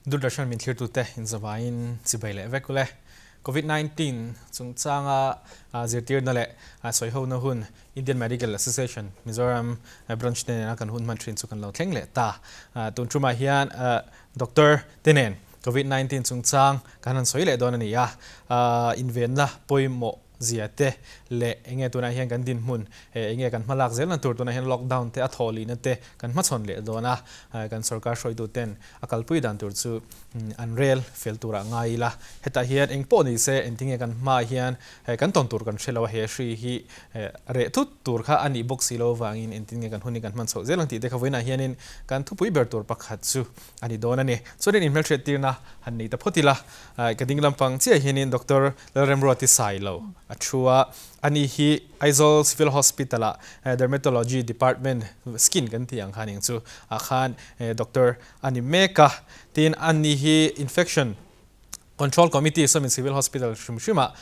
Doordarshan min thlirtute inzavaiin chibai leh vek ule. Covid 19 chungchanga zirtirna leh sawihona hun Indian Medical Association Mizoram branch te nena kan hun hman thin chu kan lo thleng leh ta. Tun tumah hian doctor te nen Covid 19 chungchang kan han sawi leh dawn a ni a, invenna pawimawh zia te leh enge tunah hian kan dinhmun, enge kan hmalak zelna tur tunah hian lockdown te a thaw lihna te kan hmachhawn leh dawn a, kan sorkar hruaitu ten a kalpui dan tur chu an rel fel turah ngai ila. Hetah hian eng pawh ni se engtinge kan hmaah hian kan tawn tur kan hre lo a, he hri hi reh thut tur kha a nih bawk si lo avangin engtinge kan hun hi kan hman chhoh zel ang tih te kha vawiinah hianin kan thupui ber tur pakhat chu a ni dawn a ni. Chuanin inhmelhriattirna han nei ta phawt ila, ka ding lampang chiah hianin Doctor Lalremruati Sailo a thu a, ani hi Aizawl Civil Hospital-ah Dermatology Department, skin kan tih ang khan eng chu, ah khan doctor a ni mek a. Tin, ani hi Infection Control Committee sawmin Civil Hospital hrim hrimah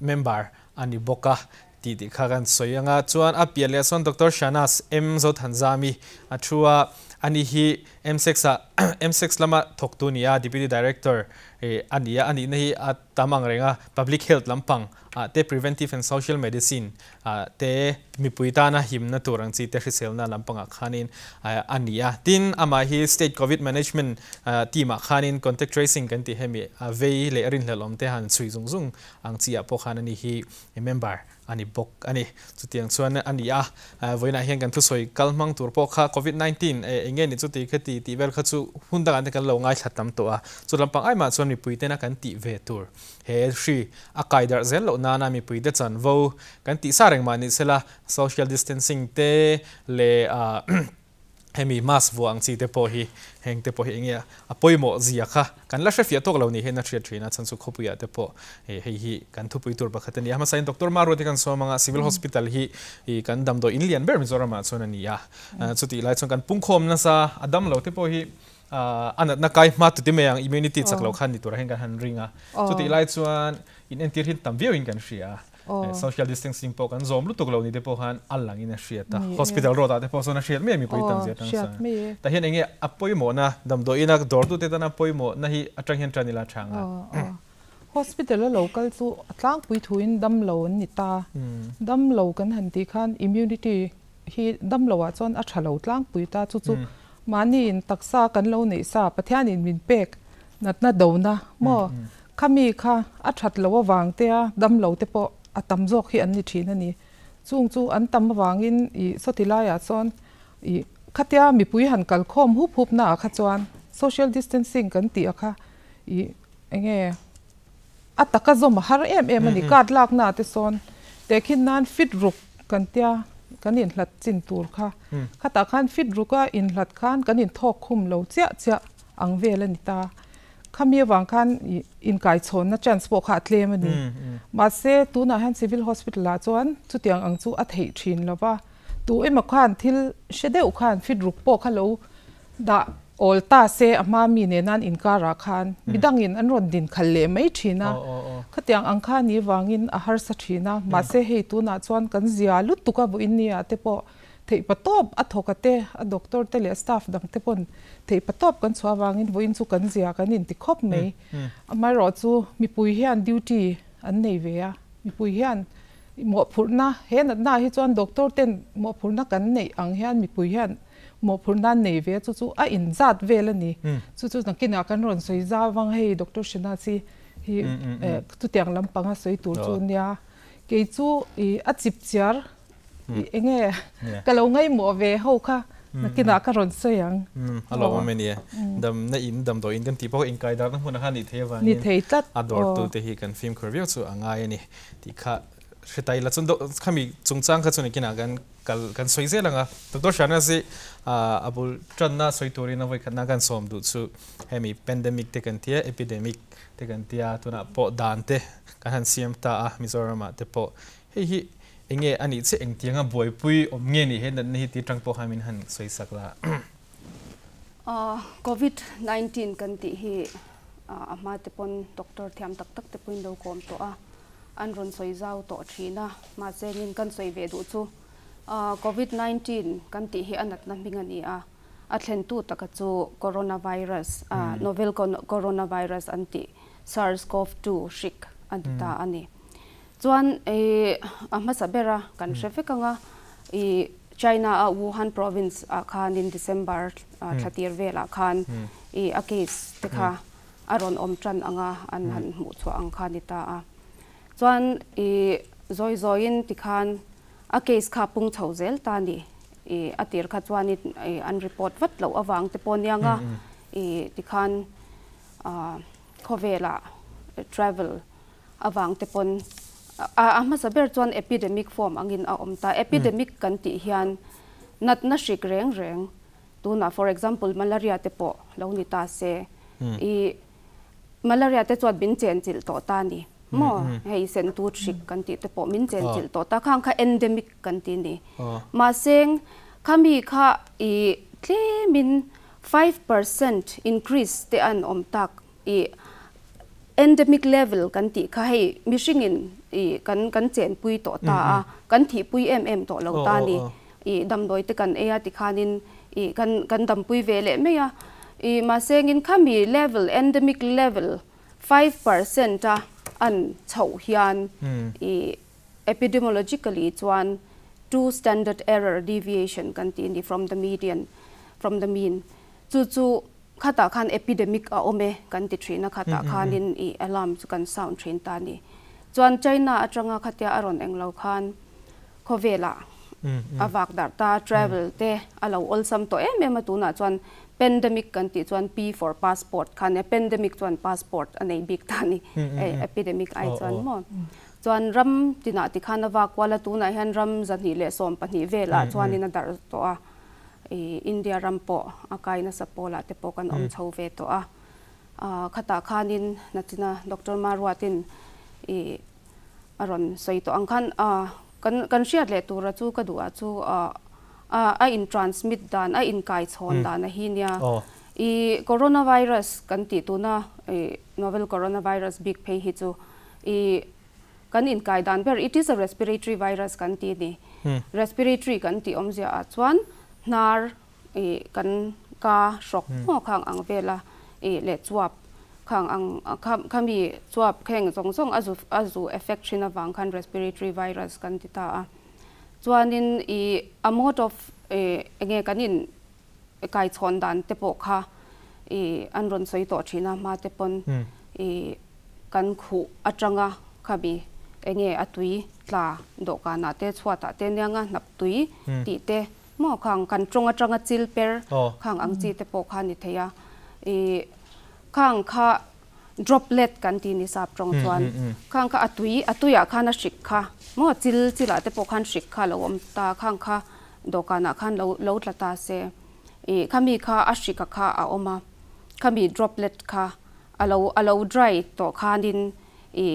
member a ni bawk a tih tih kha kan sawi ang a. Chuan a piah leh chuan Doctor Shanas M Zothanzami a thu a, ani hi M6-ah M6 lama thawktu ni a, Deputy Director a ni a, a nihna hi a tam ang reng a, Public Health lampang ah te Preventive and Social Medicine ah te mipui tana himna tur ang chi te hriselna lampangah khanin a ni a. Tin, amah hi State Covid Management team ah khanin Contact Tracing kan tih hemi a vei leh rinhlelh awm te han chhui zung zung ang chi ah pawh khan ani hi member a ni bawk a ni. Chutiang chuan a ni a, vawiinah hian kan thusawi kal hmang tur pawh kha Covid 19 eng nge ni chuti kha ti tih vel kha chu hun dangah te kan lo ngaithla tam tawh a. Chu lampang aimah chuan mipui tena kan tih ve tur he hri a kai darh zel loh nana mipuite chanvo kan tih sa reng mah ni sela social distancing te leh Hemi mask vuah ang chi te pawh hi heng te pawh hi enge a pawimawh zia kha kan la hrefiah tawk lo ni hian a hriat thin a, chhan chu khawpuiah te pawh hei hi kan thupui tur pakhat a ni a. Hmasain Doctor Maruat hi kan sawm ang a, Civil Hospital hi kan damdawi in lian ber Mizoramah chuan a ni a, chutih lai chuan kan pungkhawm nasa a dam lo te pawh hi a natna kai hma tuti mai ang immunity chak lo khan ni turah hian kan han ring a, chutih lai chuan in entir hi tam viauin kan hria a. Social distancing pawh kan zawm lutuk lo ni te pawh khan a langin a hriat a, hospital road ah te pawh sawn a hriat mai a mipui tam zia atang chuan. Tah hian enge a pawimawhna damdawiin a dawrtute tana pawimawhna hi atang hian tan ila tha ang a. Hospital a lo kal chu a tlangpui thuin damlo an ni ta. Damlo kan han tih khan immunity hi damlo ah chuan a tha lo tlangpui ta chu chu mahni in taksa kan lo neih sa Pathianin min pek natna dona maw Khami kha a that lo avang te a dam lo te pawh a tam zawk hi an ni thin a ni. Chung chu an tam avangin i sawti laiah chuan i khatia mipui han kal khawm hup hup naah kha chuan social distancing kan tih a kha i enge a taka zawm a har em em a ni. Card lak naah te sawn tehkhin nan fit ruk kan tia kan inhlat chin tur kha khatah khan fit ruka inhlat khan kan inthawk khum lo chiah chiah ang vel a ni ta. Khami avang khan inkaichhawnna chance pawh kha a tlem a ni. Mahse, tunah hian Civil Hospital ah chuan chutiang ang chu a theih thin lo va. Tu emaw khan thil hre deuh khan fit ruk pawh kha lo dah awl ta se a hma mi nenan inkarah khan midangin an rawn din khalh leh mai thin a. Khatiang ang kha ni avangin a harsa thin a. Mahse, hei tunah chuan kan zia lutuk a vawiin ni ah te pawh Theihpa tawp a thawk a te, a doctor te leh staff dang te pawn theihpa tawp kan chhuah avangin vawiin chu kan zia kan inti khawp mai. Amaherawh chu mipui hian duty an nei ve a, mipui hian mawhphurhna, he natna ah hi chuan doctor ten mawhphurhna kan neih ang hian mipui hian mawhphurhna an nei ve a, chu chu a inzat vel a ni. Chu chu nakinah kan rawn sawi zau vang hei Doctor Shanachi hi chutiang lampanga sawi tur chu nia. Kei chu a chip chiar Enge ka lo ngaihmawh ve ho kha nakinah ka rawn sawi ang. A lo awm e nia. Damna in damdawi in kan tih pawh inkai darna hmunah khan nih thei avangin Ni thei tlat. A dawrtu te hi kan fimkhur viau chu a ngai a ni tih kha hre ta ila. Chuan khami chungchang kha chu nakinah kan kal kan sawi zel ang a. Doctor Hriana hi a bul tanna sawi turin a vawikhatna kan sawm duh chu hemi pandemic te kan tia epidemic te kan tia tunah pawh dan te kan han siam ta a Mizoramah te pawh hei hi Enge a nih chiah engtianga buaipui awm nge nih he natna hi tih atang pawh khan min han sawi sak la. Covid 19 kan tih hi a hma te pawn doctor thiam tak tak te pawhin lo kawm tawh a, an rawn sawi zau tawh thin a, mahse min kan sawi ve duh chu Covid 19 kan tih hi a natna hming a ni a. A thlen tu taka chu coronavirus, novel coronavirus an tih SARS-CoV-2 hrik an ti ta a ni. Chuan a hmasa bera kan hre vek anga i China a Wuhan province ah khanin December thla tir velah khan i a case te kha a rawn awm tan anga an han hmuh chhuah ang kha ni ta a. Chuan i zawi zawiin tikhan a case kha pung chho zel ta ni. I a tir kha chuan i an report vat loh awang te pawh nianga i tikhan khawvela travel awang te pawn a hmasa ber chuan epidemic form angin a awm ta. Epidemic kan tih hian nat na hrik reng reng tuna, for example, malaria te pawh lo ni ta se, i malaria te chuan min chen chilh tawh ta ni mo. Hei sen tu hrik kan tih te pawh min chen chilh tawh ta, khang kha endemic kan ti ni. Ma seng khami kha i tlemin 5% increase te an awm tak, i endemic level kan tih kha hei mihringin i kan chen pui tawh ta a, kan thi pui em em tawh lo ta ni. I damdawi te kan eia ti khanin i kan dampui ve leh mai a. I ma sengin khami level, endemic level 5% a an chho hian i epidemiologically chuan two standard error deviation kan ti ni from the median, from the mean. Chu chu khata khan epidemic a ome kan ti thina, khata khanin i alarm chu kan sound thin ta ni. Chuan China atanga khatia aron englo khan khawvela awak dar ta, travel te alo olsam to em em a. Tuna chuan pandemic kan ti chuan P for passport khan e pandemic chuan passport anei bik ta ni e epidemic ai chuan mo. Chuan ram tina ti khan awak wala, tuna hian ram 112 vela chuan in a dar to a. I India ram pawh a kaina sapola te pawh kan awm chho ve to a. Khata khanin nachina Dr. Marwatin i aron soi to ang khan kan hriat le tura chu ka du a chu a in transmit dan, a in kai chhon dan a hi nia. I coronavirus kan ti tuna i novel coronavirus big phei hi chu i kan in kai dan ber, it is a respiratory virus kan ti ni. Respiratory kan ti omzia a chuan nar i kan ka shrok mo khang ang vela i le chuap khang ang khami chuap kheng zong zong azu azu effect thina wang khan respiratory virus kan ti ta a. Chuanin i a mode of enge kanin kai chhon dan te pawh kha i an ron soi to thina ma te pon i kan khu atanga khabi enge atui tla do kana te chhuata te nianga nap tui ti te mo khang kan tronga atanga chil per khang ang chi te pawh kha ni theia. I khang kha droplet kan ti ni sap tong chuan khang kha atui atuya khan a hrik kha mo chil chila te pawh khan hrik kha lo om ta, khang kha dokana khan lo lo tla ta se, i khami kha a hrika kha a oma, khami droplet kha alo alo dry to khanin i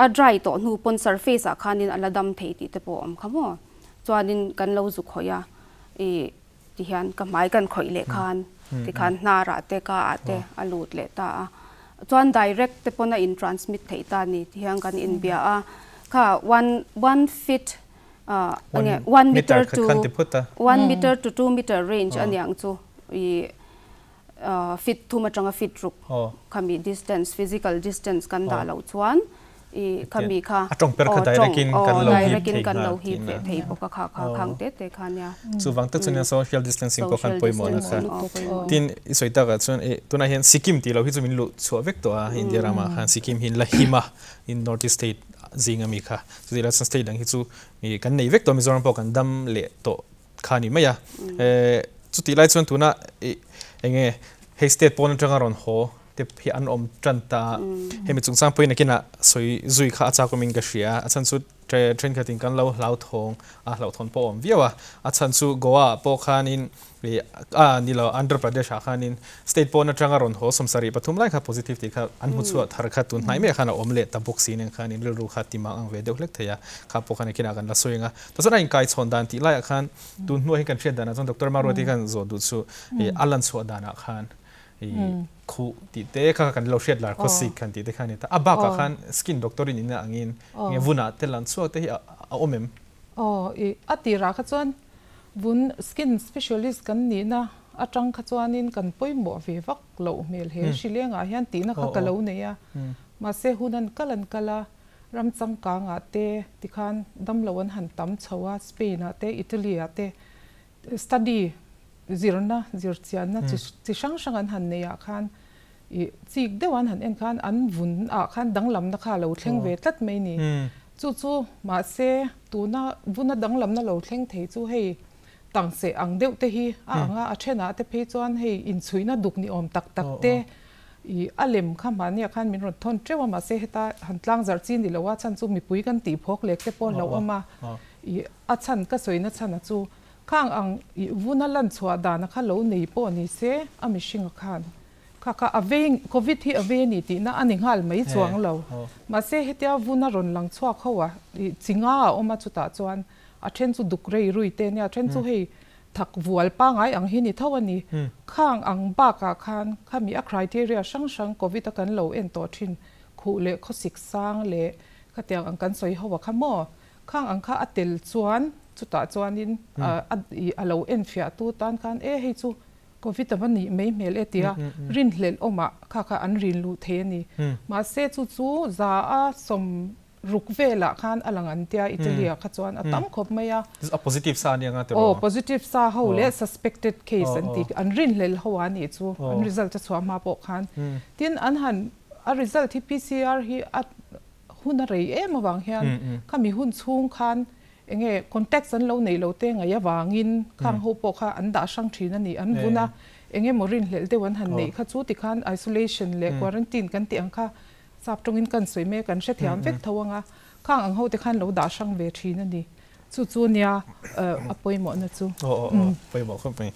a dry to nu pon surface a khanin ala dam thei ti te pawh om kha mo. Chuanin kan lo zu khoya i ti hian ka mai kan khoi le khan ti khan na ra te ka a te a lut le ta a. Chuan direct te pona in transmit thei ta ni. Ti hian kan in bia a kha one one feet ange 1 meter to 1 meter to 2 meter range aniang chu i feet thuma tanga feet ruk khami distance, physical distance kan da lo chuan i khami kha a tong per kha direct in kan lo hip thei kan lo hip ve thei boka kha kha khang te te kha nia. Chu wang ta chuan social distancing ko khan poimo na kha tin i soita ka chuan e tuna hian Sikkim ti lo hi chu min lu chhuwa vek to a. India rama khan Sikkim hin la hima in North East state zinga mi kha chu ti la state dang hi chu mi kan nei vek to. Mizoram pawh kan dam le to kha ni maya e. Chu ti lai chuan tuna enge hei state pawn atanga ron ho te hi an om tran ta, hemi chungchang pawhin akina soi zui kha acha komin ka hria. A chan chu train khatin kan lo hlau thong a, hlau thon pawh awm viau a. A chan chu Goa pawh khanin a nilo Andhra Pradesh ah khanin state pawn atanga ron ho 73 lai kha positive ti kha an hmu chu thar kha tun hnai me khan a awm leh ta bawk si nen khanin rilru kha tima ang ve deuh hlek theia kha pawh khan akina kan la soinga ta. Chuan a in kai chhawn dan tih laiah khan tun hnuai hi kan hriat dan ah chuan Dr. Marwati khan zawh duh chu a lan chhuah danah khan khu ti te kha kan lo hriat lar khawsik khan ti te khan ni ta. A bakah khan skin doctor in ina angin nge vuna te lan chhuak te hi a awm em? Oh, i atira kha chuan vun skin specialist kan ni na. atang kha chuanin kan pawimawh ve vak loh hmel he hri lengah hian tihna kha ka lo nei a. Mahse hun an kal an kal a, ram changkangah te tikhan damlo an han tam chho a, Spain ah te Italy ah te study zirna zirchianna chi hrang hrang an han neih ah khan ih chik deuh an han en khan an vun ah khan danglamna kha a lo thleng ve tlat mai ni. Chu chu mahse tuna vuna danglamna lo thleng thei chu hei tang seh ang deuh te hi a ang a, a thenah te phei chuan hei inchhuihna duk ni awm tak tak te ih a lem kha mahniah khan min rawn thawn teuh a, mahse heta han tlang zarh chi ni lo a chhan chu mipui kan tih phawk lek te pawh hlauh awm a, ih a chhan ka sawina chhan a chu khang ang ih vuna lan chhuah dana kha lo nei pawh ni se a mihringa khan Kha kha a vei, Covid hi a vei a ni tihna a ni nghal mai chuang lo. Mahse hetia vun a rawn lang chhuak ho a, ih chi nga a awm a chutah chuan a then chu duk rei rui te nia, a then chu hei thak vual pangai ang hi ni tho a ni. Khang ang bakah khan khami a criteria hrang hrang Covid a kan lo en tawh thin, khuh leh khawsik sang leh khatiang ang kan sawi ho a kha maw? Khang ang kha a tel chuan chutah chuanin a ih a lo enfiah tu tan khan e hei chu Covid a va nih mai hmel e tia rinhlelh awmah kha kha an rin luh thei a ni. Mahse chu chu za a sawm ruk velah khan a lang an tia Italy ah kha chuan a tam khawp mai a. A positive sa a nia nga tiraw? Aw, positive sa ho leh suspected case an ti, an rinhlelh ho a nih chu, an result a chhuah hma pawh khan. Tin, an han a result hi PCR hi a hun a rei em avang hian khami hun chhung khan Enge contacts an lo neih lo te ngaih avangin khang ho pawh kha an dah hrang thin a ni. An vun a, enge maw rinhlelh deuh an han neih kha chu tikhan isolation leh quarantine kan tih ang kha sap tawngin kan sawi mek an hrethiam vek tho ang a, khang ang ho te khan lo dah hrang ve thin a ni. Chu chu nia a pawimawhna chu. Aw aw aw pawimawh khawp mai.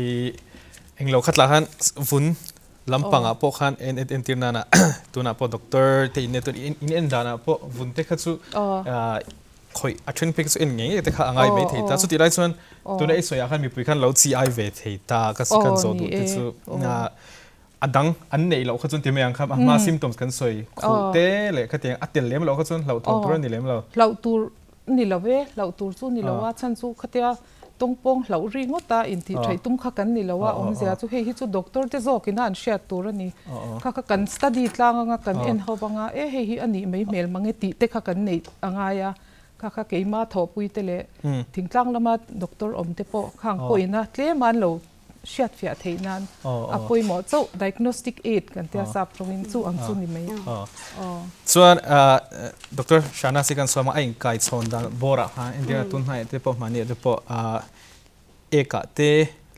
I englo khatlah khan vun lampangah pawh khan en entir nana tunah pawh doctor te in in en danah pawh vun te kha chu khawih a then phei chu en ngei ngei te kha a ngai mai thei ta. Chutih lai chuan tuna i sawiah khan mipui khan lo chi ai ve thei ta ka kan zawh duh te chu a dang an neih loh kha chuan ti mai ang kha a hma symptoms kan sawi khuh te leh khatiang a tel lem loh kha chuan hlauh thawm tur a ni lem lo. Hlauh tur ni lo e, hlauh tur chu ni lo a, chhan chu khatia tawngpawng hlauh ri ngawt a intih theih tum kha kan ni lo a, awmzia chu hei hi chu doctor te zawkin a an hriat tur a ni. Kha kha kan study tlang anga kan en ho anga e hei hi a nih mai hmel mange tih te kha kan neih a ngai a, kha kha keima thawhpui te leh thingtlang lama doctor awm te pawh khang pawhin a tlem a an lo hriat fiah theih nan a pawimawh chauh diagnostic aid kan tia sap tawngin chu ang chu ni mai. Chuan Doctor Shana si kan sawm a, a inkai chhawn dan bawrah khan India tun hnaih te pawh hmahni ah te pawh ekah te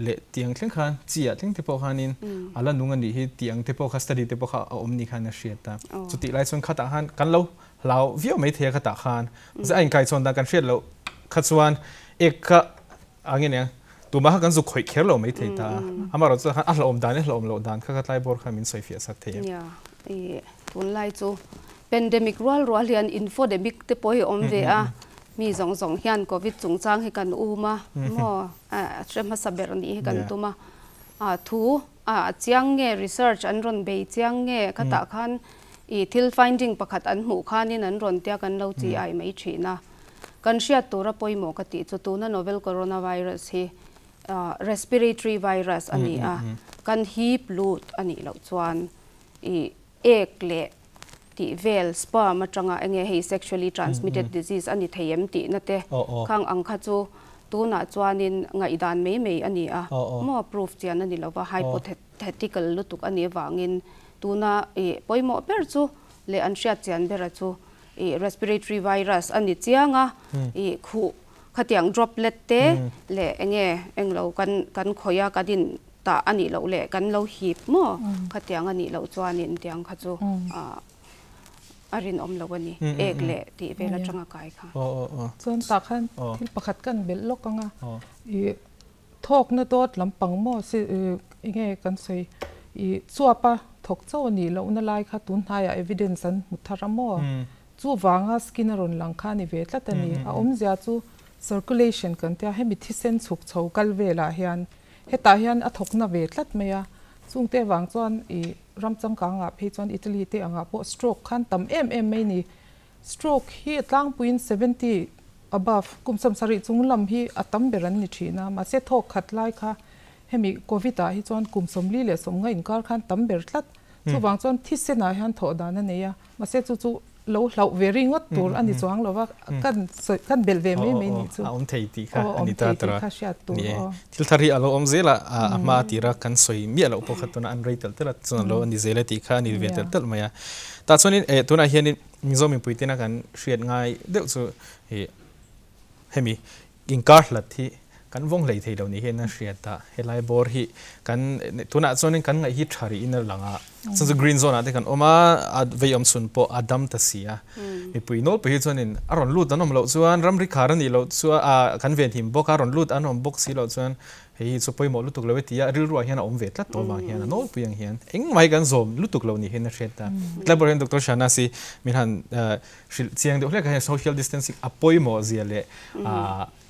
leh tiang thleng khan chi ah thleng te pawh khanin a la nung a nih hi tiang te pawh kha study te pawh kha a awm ni khan a hriat a. Chutih lai chuan khatah khan kan lo hlau viau mai thei a khatah khan mahse a inkai chhawn dan kan hriat loh kha chuan ek kha A nge nia, tumah kha kan zuk khawih kher lo mai thei ta a. Amaherawh chu khan a hlauhawm dan leh hlauhawm loh dan kha kha tlai bawr khan min sawi fiah sak thei em? Nia, i tunlai chu pandemic rual rual hian infodemic te pawh hi awm ve a, mi zawng zawng hian covid chungchang hi kan um a, maw a hre hmasa ber nih hi kan tum a, a thu a chiang nge research an rawn bei chiang nge khatah khan i thil finding pakhat an hmuh khanin an rawn tia kan lo chi ai mai thin a. Kan hriat tura pawimawh ka tih chu tuna novel coronavirus hi respiratory virus a ni a, kan hip lut a nih loh chuan ih ek leh tih vel sperm atanga enge hei sexually transmitted disease a ni thei em tihna te khang ang kha chu tunah chuanin ngaihdan mai mai a ni a, maw proof chian a ni lova hypothetical lutuk a nih avangin tuna ih pawimawh ber chu leh an hriat chian bera chu Ih respiratory virus a ni chiang a, ih khuh khatiang droplet te leh enge englo kan kan khawih a kan in tah a nih loh leh kan lo hip maw khatiang a nih loh chuanin tiang kha chu ah a rinawm lo a ni ek leh tih vel atanga kai kha. Chuan tah khan thil pakhat kan belh lawk ang a, ih thawkna dawt lampang maw si enge kan sawi ih chuap a thawk chauh a nih lohna lai kha tun hnaiah evidence an hmu thar a maw? Chuvanga skin a rawn lang kha a ni ve tlat a ni. A awmzia chu circulation kan tia hemi thisen chhuk chho kal velah hian hetah hian a thawkna ve tlat mai a. Chungte avang chuan ih ram changkangah phei chuan Italy te angah pawh stroke khan tam em em mai ni. Stroke hi a tlangpuiin 70 above kum 70 chung lam hi a tam ber an ni thin a, mahse thawk khat lai kha Hemi Covid ah hi chuan kum 40 le 50 inkar khan tam ber tlat. Chuwang chuan thisenah hian thawh dan a nei a, mahse chu chu lo hlauh ve ringawt tur a ni chuang lo va, kan sawi kan belh ve mai mai nih chu. A awm thei tih kha a ani awm ta thei tih tara kha hriat tur ni e. Aw. Thil thar hi alo awm zela a a hma tira kan sawi miah loh pawh kha tuna an rei tel tel a chuan alo ani zel e tih kha ani ve tel tel mai a. Tah chuanin eh tunah hianin Mizo mipui tena kan hriat ngai deuh chu ih hemi inkar hlat hi kan vawng hlei thei lo ni hian a hriat a. Helai bawr hi kan tunah chuanin kan ngaih hi tha rihin a lang a, chuan chu green zone ah te kan awm a, a vei awm chhun pawh a dam ta si a. Mipui nawlpui hi chuanin a rawn lut an awm loh chuan ramri khar a nih loh chuan kan venhim bawk a, rawn lut an awm bawk si loh chuan hei hi chu pawimawh lutuk lo e ti a, rilruah hian a awm ve tlat tawh avang hian a nawlpui ang hian engmah hi kan zawm lutuk lo ni hian a hriat a. Tlai bawr hian Doctor Shana si min han hrilh chiang deuh hlek a, hei social distancing a pawimawh zia leh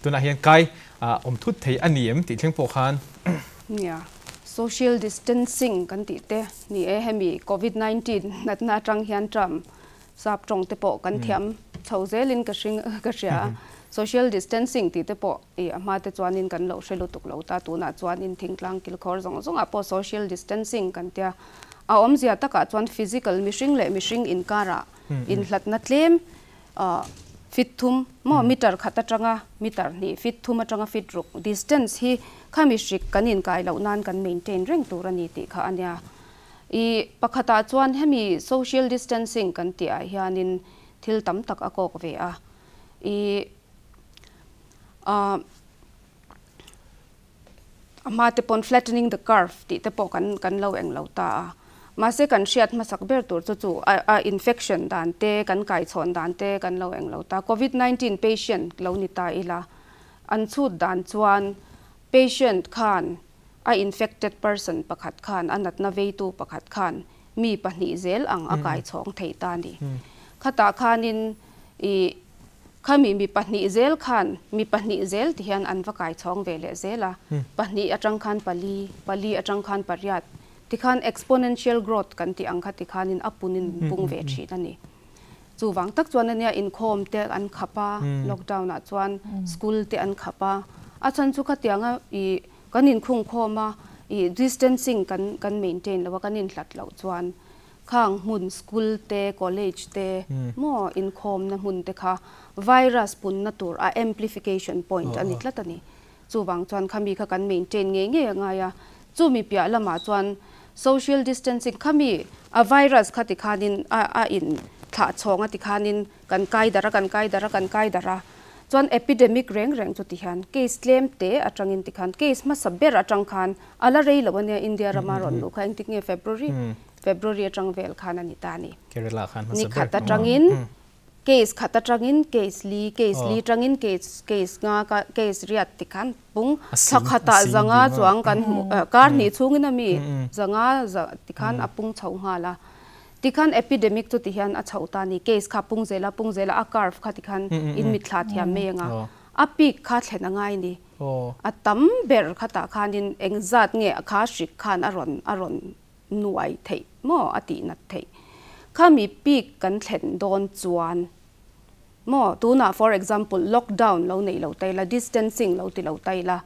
tunah hian kai awm thut thei a ni em tih thleng pawh khan. Nia, social distancing kan tih te ni e, hemi COVID-19 natna atang hian term sap tawng te pawh kan thiam chho zelin ka hring ka hria a. Social distancing tih te pawh i a hma te chuanin kan lo hre lutuk lo ta, tunah chuanin thingtlang kilkhawr zawng zawngah pawh social distancing kan tia. A awmzia takah chuan physical mihring leh mihring inkarah inhlatna tlem feet 3 maw, meter khat atanga meter 2, feet 3 atanga feet 6 distance hi khami hrik kan inkai loh nan kan maintain reng tur a ni tih kha ania. I pakhatah chuan hemi social distancing kan tih ah hianin thil tam tak a kawk ve a. I a hma te pawn flattening the curve tih te pawh kan kan lo eng lo ta a. Mahse kan hriat hmasak ber tur chu chu a a infection dan te kan kai chhawn dan te kan lo eng lo ta. COVID-19 patient lo ni ta ila, an chhut dan chuan patient khan a infected person pakhat khan, a natna veitu pakhat khan mi 2 zel ang a kai chhawng thei ta ni. Khatah khanin i khami mi 2 zel khan mi 2 zel ti hian an va kai chhawng ve leh zel a, 2 atang khan 4, 4 atang khan 8, tikhan exponential growth kan ti ang kha, tikhanin a punin pung ve thin ani. Chu wang tak chuan ania inkhawm te an khapa, lockdown ah chuan school te an khapa, a chan chu khatianga i kan in khung khawma i distancing kan kan maintain lo, kan in hlat lo chuan khang hmun school te, college te mo inkhawm na hmun te kha virus pun na tur a amplification point ani tlat ani. Chu wang chuan khami kha kan maintain nge nge anga ya. Chu mi pia lama chuan social distancing khami a virus kha ti khanin a a in thla chhonga ti khanin kan kai dara, kan kai dara, kan kai dara chuan epidemic reng reng chu ti hian case tlem te atangin ti khan case ma saber atang khan ala rei lo ania. India rama ron lu kha engtik nge? February atang vel khan ani ta ni. Kerala khan ni khat atangin case khat atangin case li, case li tangin case case nga ka case riat ti khan pung thakhata 500 chuang kan kar ni chungin ami 500 za ti khan apung chho nga la, ti khan epidemic chu ti hian a chho ta ni. Case kha pung zela, pung zela, a curve kha ti khan in mit thla thiam me nga, a peak kha thlen angai ni. A tam ber khata khanin engzat nge kha hrik khan a ron nuai thei mo ati nat thei, khami peak kan thlen don chuan mo tuna for example lockdown lo nei lo tai la, distancing lo ti lo tai la,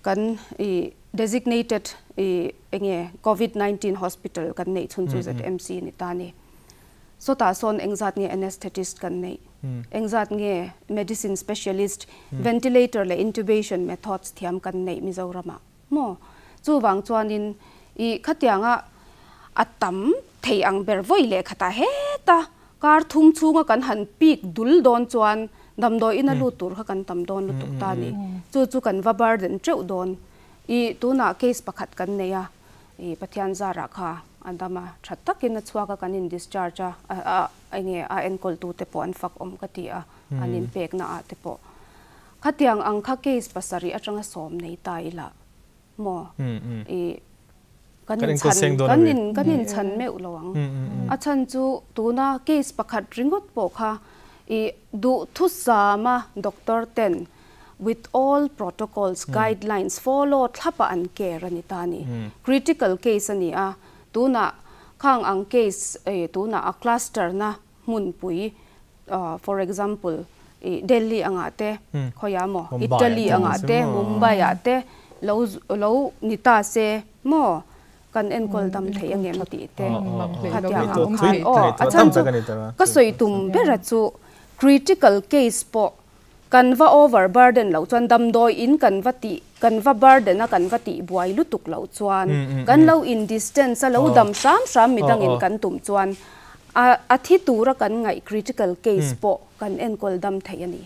kan i designated i enge COVID-19 hospital kan nei chun chu ZMC ni ta ni. So ta son engzat nge anesthetist kan nei, engzat nge medicine specialist, ventilator le intubation methods thiam kan nei Mizorama mo? Chu wang chuanin i khatianga atam thei ang ber voi le khata heta kar thum chunga kan han peak dul don chuan damdoi ina lu tur kha kan tam don lu tuk ta ni. Chu chu kan va burden cheu don. I tuna case pakhat kan nei a, i Pathian zara kha andama that takin a chuaka kan in discharge a, a enge a enkol tu te po an fak om ka ti a, an in pek na a te po khatiang ang kha case 7 atanga 10 nei ta ila mo i kan in chan kan in kan in chan meu lowang. A chan chu tuna case pakhat ringot po kha i du thu sama doctor ten with all protocols, guidelines follow thlapa an care ani ta ni. Critical case ani a. Tuna khang ang case e tuna a cluster na mun pui, for example i Delhi anga te, khoya mo Italy anga te, Mumbai ate. Lo lo ni ta se maw kan enkawl dam thei angem tih te khatiang ang khan aw a chhan chu ka sawi tum ber a chu critical case pawh kan va over burden loh chuan damdawi in kan va tih kan va burden a kan va tih buai lutuk loh chuan kan lo in distance a lo dam hram hram midangin kan tum chuan a a thi tura kan ngaih critical case pawh kan enkawl dam thei a ni.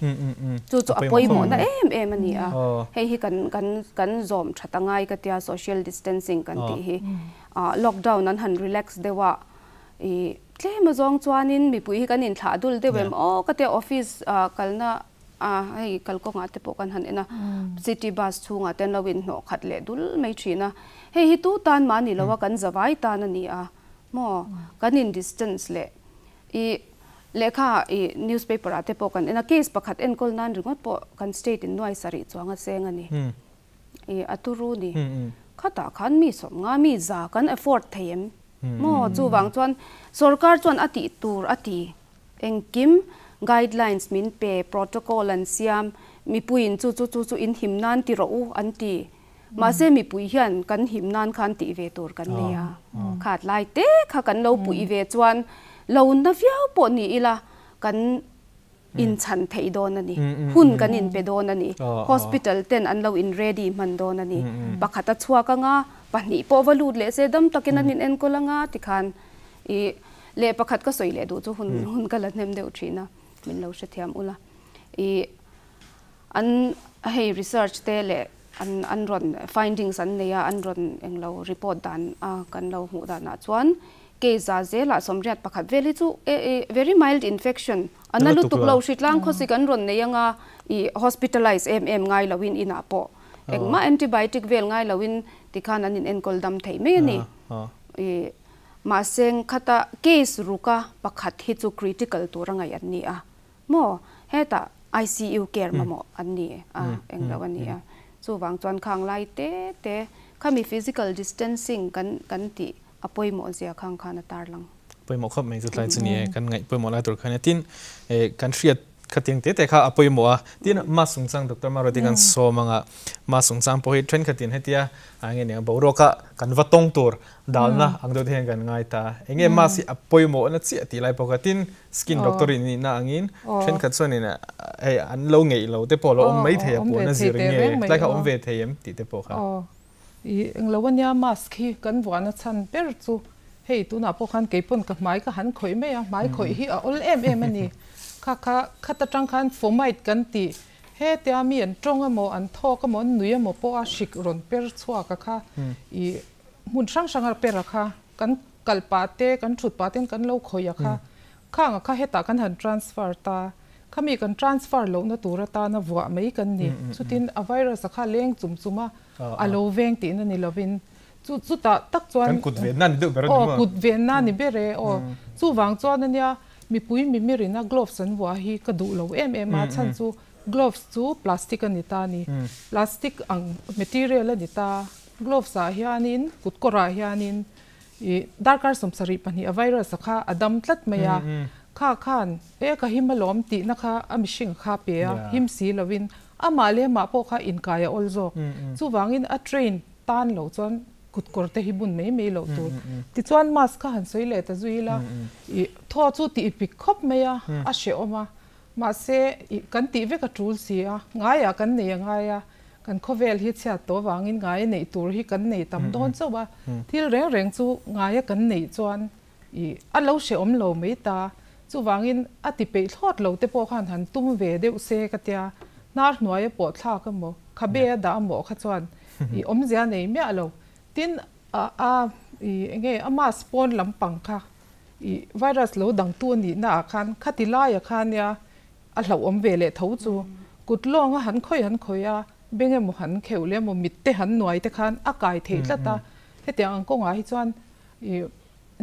Chu chu a pawimawhna em em a ni a. Hei hi kan kan kan zawm that a ngai ka tia social distancing kan tih hi. Lockdown an han relax deuh a, ih tlem azawng chuanin mipui hi kan inthlah dul deuh em aw ka tia office kalna hei kalkawngah te pawh kan han en a, city bus chhungah te an lo inhnawh khat leh dul mai thin a. Hei hi tu tan mah a ni lo a, kan zavai tan a ni a maw? Kan in distance leh Ih lehkha ih newspaper ah te pawh kan en a, case pakhat enkawl nan ringawt pawh kan state in nuai sarih chuang a seng a ni. Ih a turu ni. Khatah khan mi sawmnga mi za kan afford thei em? Maw chuvang chuan sorkar chuan a tih tur a ti. Engkim guidelines min pe, protocol an siam, mipuiin chu chu chu chu in him nan ti rawh u an ti. Mahse mipui hian kan him nan khan tih ve tur kan nei a, khat lai te kha kan lo puih ve chuan lo na viau pawh ni ila kan inchhan theih dawn a ni, hun kan inpe dawn a ni, hospital ten an lo in ready hman dawn a ni, pakhat a chhuak anga pahnih pawh va lut leh se dam takin an in enkawl anga tikhan ih leh pakhat ka sawi leh duh chu hun hun ka la hnem deuh thin a, min lo hrethiam ula ih. An hei research te leh an an rawn findings an nei a, an rawn englo report dan a kan lo hmuh danah chuan case za zelah sawmriat pakhat vel hi chu e e very mild infection a na lutuk lo hritlang khawsik an rawn nei anga ih hospitalize em em ngai loin inah pawh engmah antibiotic vel ngai loin tikhan an in enkawl dam thei mai a ni. Ih mahse khata case ruka pakhat hi chu critical tur a ngaih an ni a. Maw? Hetah ICU care mamawh an ni a, eng lo a ni a. Chuvang chuan khang lai te te khami physical distancing kan kan tih a pawimawh zia khang khan a tarlang. Pawimawh khawp mai chu tlai chu ni e, kan ngaih pawimawh lai tur khan e. Tin, kan hriat khatiang te te kha a pawimawh a. Tin, mask chungchang Doctor Maruati kan sawm anga mask chungchang pawh hi thenkhatin hetia nge nia boruaka kan va tawng tur dalna ang deuh te hian kan ngai ta. Enge mask hi a pawimawh na chiah tih lai pawh kha tin Skin doctor in nihna angin thenkhat chuanin hei an lo ngeih lo te pawh a lo awm mai thei a puan a zir nge tlai kha awm ve thei em tih te pawh kha. Aw i englo ania mask hi kan vuahna chhan ber chu hei tunah pawh khan keipawn ka hmai ka han khawih mai a hmai khawih hi a awl em em a ni kha kha khat atang khan fomite kan tih hetia mi an tawng emaw an thawk emaw an nui emaw pawh a hrik rawn per chhuak a kha i hmun hrang hrang a per a kha kan Kal pah te, kan thut pah ten kan lo khawih a kha. Khang a kha hetah kan han transfer ta. Khami kan transfer lohna tur atana vuah mai kan ni. Chutin a virus a kha leng chum chum a, a lo veng tihna ni lovin. Chu chutah tak chuan. Kan kut venna ni deuh ber a ni maw? Aw, kut venna ni ber e. Aw, chuvang chuan ania mipui mimirin a gloves an vuah hi ka duh lo em em a, chhan chu gloves chu plastic a ni ta a ni. Plastic ang material a ni ta. Gloves ah hianin kut kawrah hianin Ih, darkar 72 a virus a kha a dam tlat mai a, kha khan e ka him alawm tihna kha a mihring a kha pe a, him si lovin amah leh amah pawh kha inkai a awl zawk. Chuvangin a train tan loh chuan kutkawr te hi bun mai mai loh tur. Tichuan mask kha han sawi leh ta zui ila, ih, thaw chu tih pik khawp mai a, a hrehawm a, Mahse, ih, kan tih vek a tul si a, ngaiah kan nei a ngai a, kan khawvel hi chhiat tawh avangin ngai a neih tur hi kan nei tam dawn chauh a, thil reng reng chu ngaia kan neih chuan, ih, a lo hrehawm lo mai ta. Chuvangin a ti peih thlawt lo te pawh khan han tum ve deuh se ka tia, hnar hnuai a pawh thlak emaw, khabe a dah emaw kha chuan, ih, awmzia nei miah lo. Tin, a, a, ih, eng nge, a mask pawn lampang kha I virus lo dangtu a nihna ah khan khati laia kha nia a hlauhawm ve leh tho chu kut lawnga han khawih han khawih a, beng emaw han kheuh leh emaw mit te han nuai te khan a kai theih tlat a. Hetiang ang kawngah hi chuan i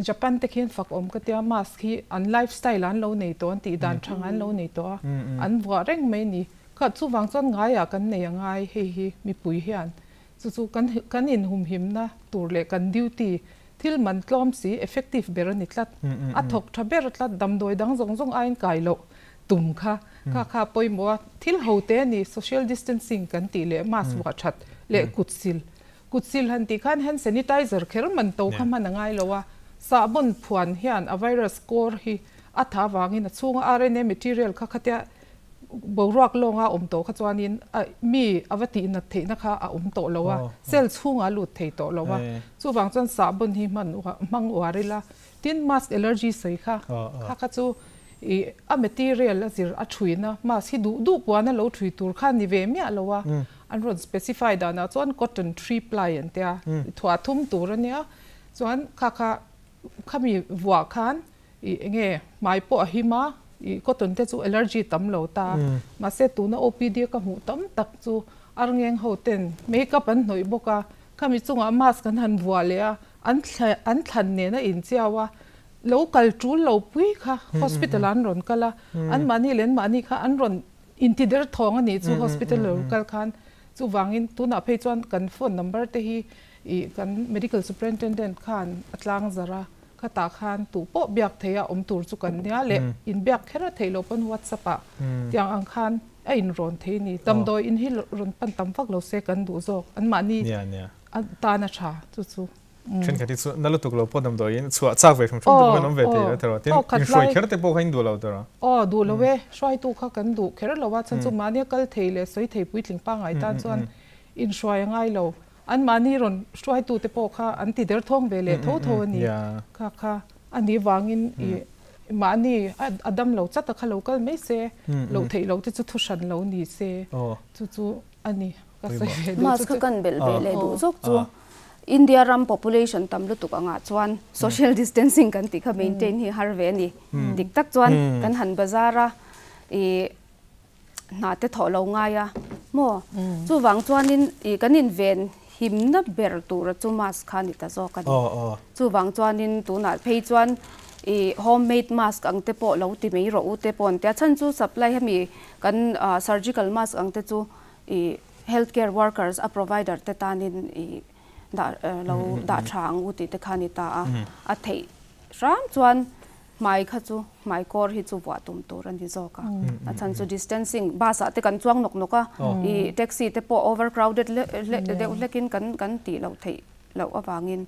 Japan te khian fak awm ka tia mask hi an life style an lo nei tawh an tih dan thang an lo nei tawh a, an vuah reng mai a ni. Kha chuvang chuan ngaiah kan nei a ngai hei hi mipui hian Chu chu kan kan inhumhimna tur leh kan duty thil man tlawm si effective ber a ni tlat. A thawk tha ber tlat damdawi dang zawng zawng aiin kai loh tum kha kha kha pawimawh a. Thil ho te a ni social distancing kan tih leh mask vuah that Leh kut sil. Kut sil han tih khan hand sanitizer kher man to kha hman a ngai lo a, sahbawn phuan hian a virus core hi a tha avangin a chhunga RNA material kha khatia boruak lawnga awm tawh kha chuanin a mi a va tih nat theihna kha a awm tawh lo a, cell chhungah a lut thei tawh lo a. Chuvang chuan sahbawn hi hman hmang uar ila, tin mask allergy sawi kha kha kha chu ih a material a zir a thuina mask hi duh duh puana lo thui tur kha ni ve miah lo a, an rawn specify danah chuan cotton three ply an tia thuah thum tur a nia chuan kha kha khami vuah khan Ih enge hmai pawh a him a, ih cotton te chu allergy tam lo ta. Mahse tuna OPD a ka hmuh tam tak chu arngeng ho ten makeup an hnawih bawk a, khami chungah mask an han vuah leh a, an an thlan nen a inchiau a, lo kal tul lo pui kha hospital ah an rawn kal a, anmahni leh anmahni kha an rawn inti der thawng a nih chu hospital lo kal khan. Chuvangin tunah phei chuan kan phone number te hi ih kan medical superintendent khan a tlangzarh a. Khatah khan tu pawh biak theih a awm tur chu kan nia leh inbiak kher a theih loh pawn WhatsApp ah tiang ang khan a inrawn thei a ni. Damdawi in hi rawn pan tam vak lo se kan duh zawk anmahni tan a tha chu chu. Thenkhat hi chu na lutuk lo pawh damdawi in chhuah chak ve hrim hrim te pawh an awm ve thei lo tiraw tin inhruai kher te pawh kha in duh lo tiraw. Aw duh lo e, hruaitu kha kan duh kher lo a chhan chu mahni a kal thei leh sawi thei puitling pangngai tan chuan inhruai a ngai lo. Anmahni rawn hruaitute pawh kha an ti derthawng ve leh tho tho a ni. Kha kha a nih vangin i mahni a dam lo chat a kha lo kal mai se, loh theih loh te chu thu hran lo ni se, chu chu a ni ka sawi ve duh. Mask kha kan belh ve leh duh zawk chu India ram population tam lutuk angah chuan social distancing kan tih kha maintain hi har ve a ni. Dik tak chuan kan han bazar a i hna te thawh lo ngai a maw? Chuvang chuanin ih kan inven himna ber tura chu mask kha a ni ta zawk a ni. Chuvang chuanin tunah phei chuan ih home made mask ang te pawh lo ti mai rawh u te pawh an tia. Chhan chu supply hemi kan surgical mask ang te chu ih health care workers a provider te tanin ih dah lo dah tha ang u tih te kha a ni ta a. A theih hram chuan Hmai kha chu hmai kawr hi chu vuah tum tur a ni zawk a, a chhan chu distancing bus ah te kan chuang nawk nawk a, ih taxi te pawh over crowded deuh hlek in kan kan tih loh theih loh avangin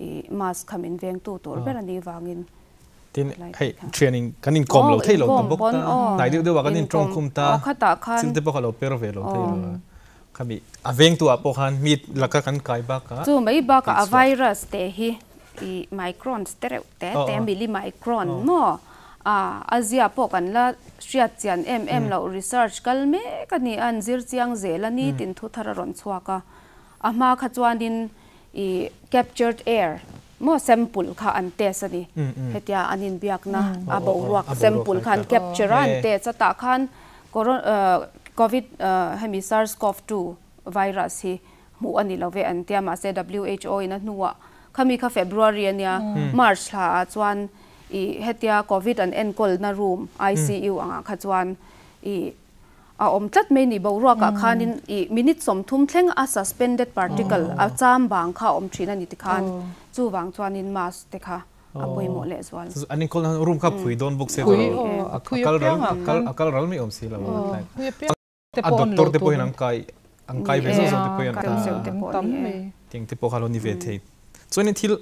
ih mask kha min veng tu tur ber a nih vangin. Tin hei thian in kan inkawm lo theih lo ta bawk ta, hnai deuh deuh ah kan intawng khum ta, thil te pawh kha lo per ve lo thei lo a, khami a veng tu ah pawh khan mi laka kan kai bakah. Chu mai bakah a virus te hi I microns te reuh te te millimicron maw? A a zia pawh kan la hriat chian em em loh research kal mek a ni a, an zir chiang zel a ni tin thu thar a rawn chhuak a. A hma kha chuanin i captured air maw sample kha an test a ni. Hetia an inbiakna a boruak sample kha an capture a an test a tah khan covid hemi SARS cov 2 virus hi hmuh a ni lo ve an tia mahse WHO in a hnuah khami kha February a nia March thla ah chuan ih hetia covid an enkawl na room ICU angah kha chuan ih a awm tlat mai ni boruak ah khanin ih minute 30 thleng a suspended particle a cham bang kha a awm thin a ni tikhan chuvang chuanin mask te kha a pawimawh leh zual. An enkawl na room kha phui dawn bawk se a kal ral mai awm si lo a doctor te pawhin an kai an kai ve zawk zawk te pawhin an ta tiang te pawh kha lo ni ve thei chuanin thil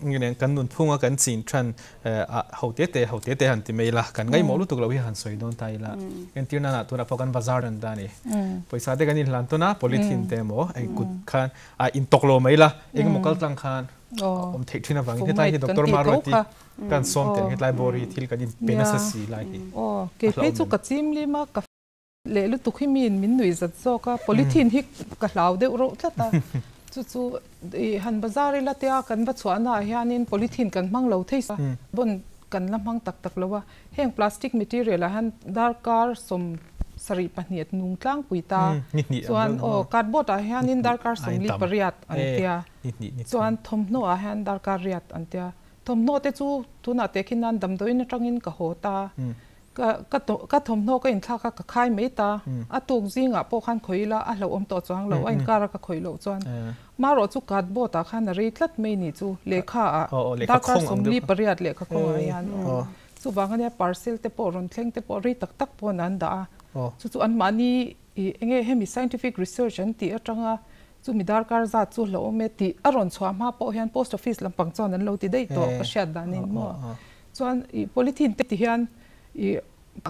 nge kan nunphunga kan chin than a ho te te ho te te han ti mai ila kan ngaihmawh lutuk loh hi han sawi dawn ta ila entir nana tunah pawh kan bazar an ta a ni pawisa te kan inhlan tawn a polythene te emaw hei kut khan a intawk lo mai ila engemaw kal tlang khan awm theih thin avangin hetlai hi doctor Maruati kan sawm tel hetlai bawr hi thil kan inpe nasa si lai hi aw kei phei chu ka chim lim a ka Leh lutuk hi miin min nuih zat zawk a, polythene hi ka hlau deuh reuh tlat a, chu chu i han bazar ila tia kan va chhuahna ah hianin polythene kan hmang lo thei sa, bond kan la hmang tak tak lo a, heng plastic material ah hian darkar 72 a nung tlangpui ta, chuan aw cardboard ah hianin darkar 48 an tia, chuan thawmhnaw ah hian darkar riat an tia, thawmhnaw te chu tunah tehkhin nan damdawiin atangin ka haw ta. Ka ka ka thawmhnaw ka inthlak a, ka khai mai ta. A tuk zingah pawh khan khawih ila a hlauhawm tawh chuang lo, a inkar a ka khawih loh chuan. Marawh chu cardboard ah khan a rei tlat mai ni chu lehkha ah darkar 48 lehkha khawngah hian aw. Chuvang ania parcel te pawh rawn thleng te pawh rei tak tak pawn an dah a. Chu chu anmahni ih enge hemi scientific research an tih atanga. Chumi darkar zat chu hlauhawm e tih a rawn chhuah hma pawh hian post office lampang chuan an lo ti daih tawh ka hriat danin maw. Chuan ih polythene te ti hian ih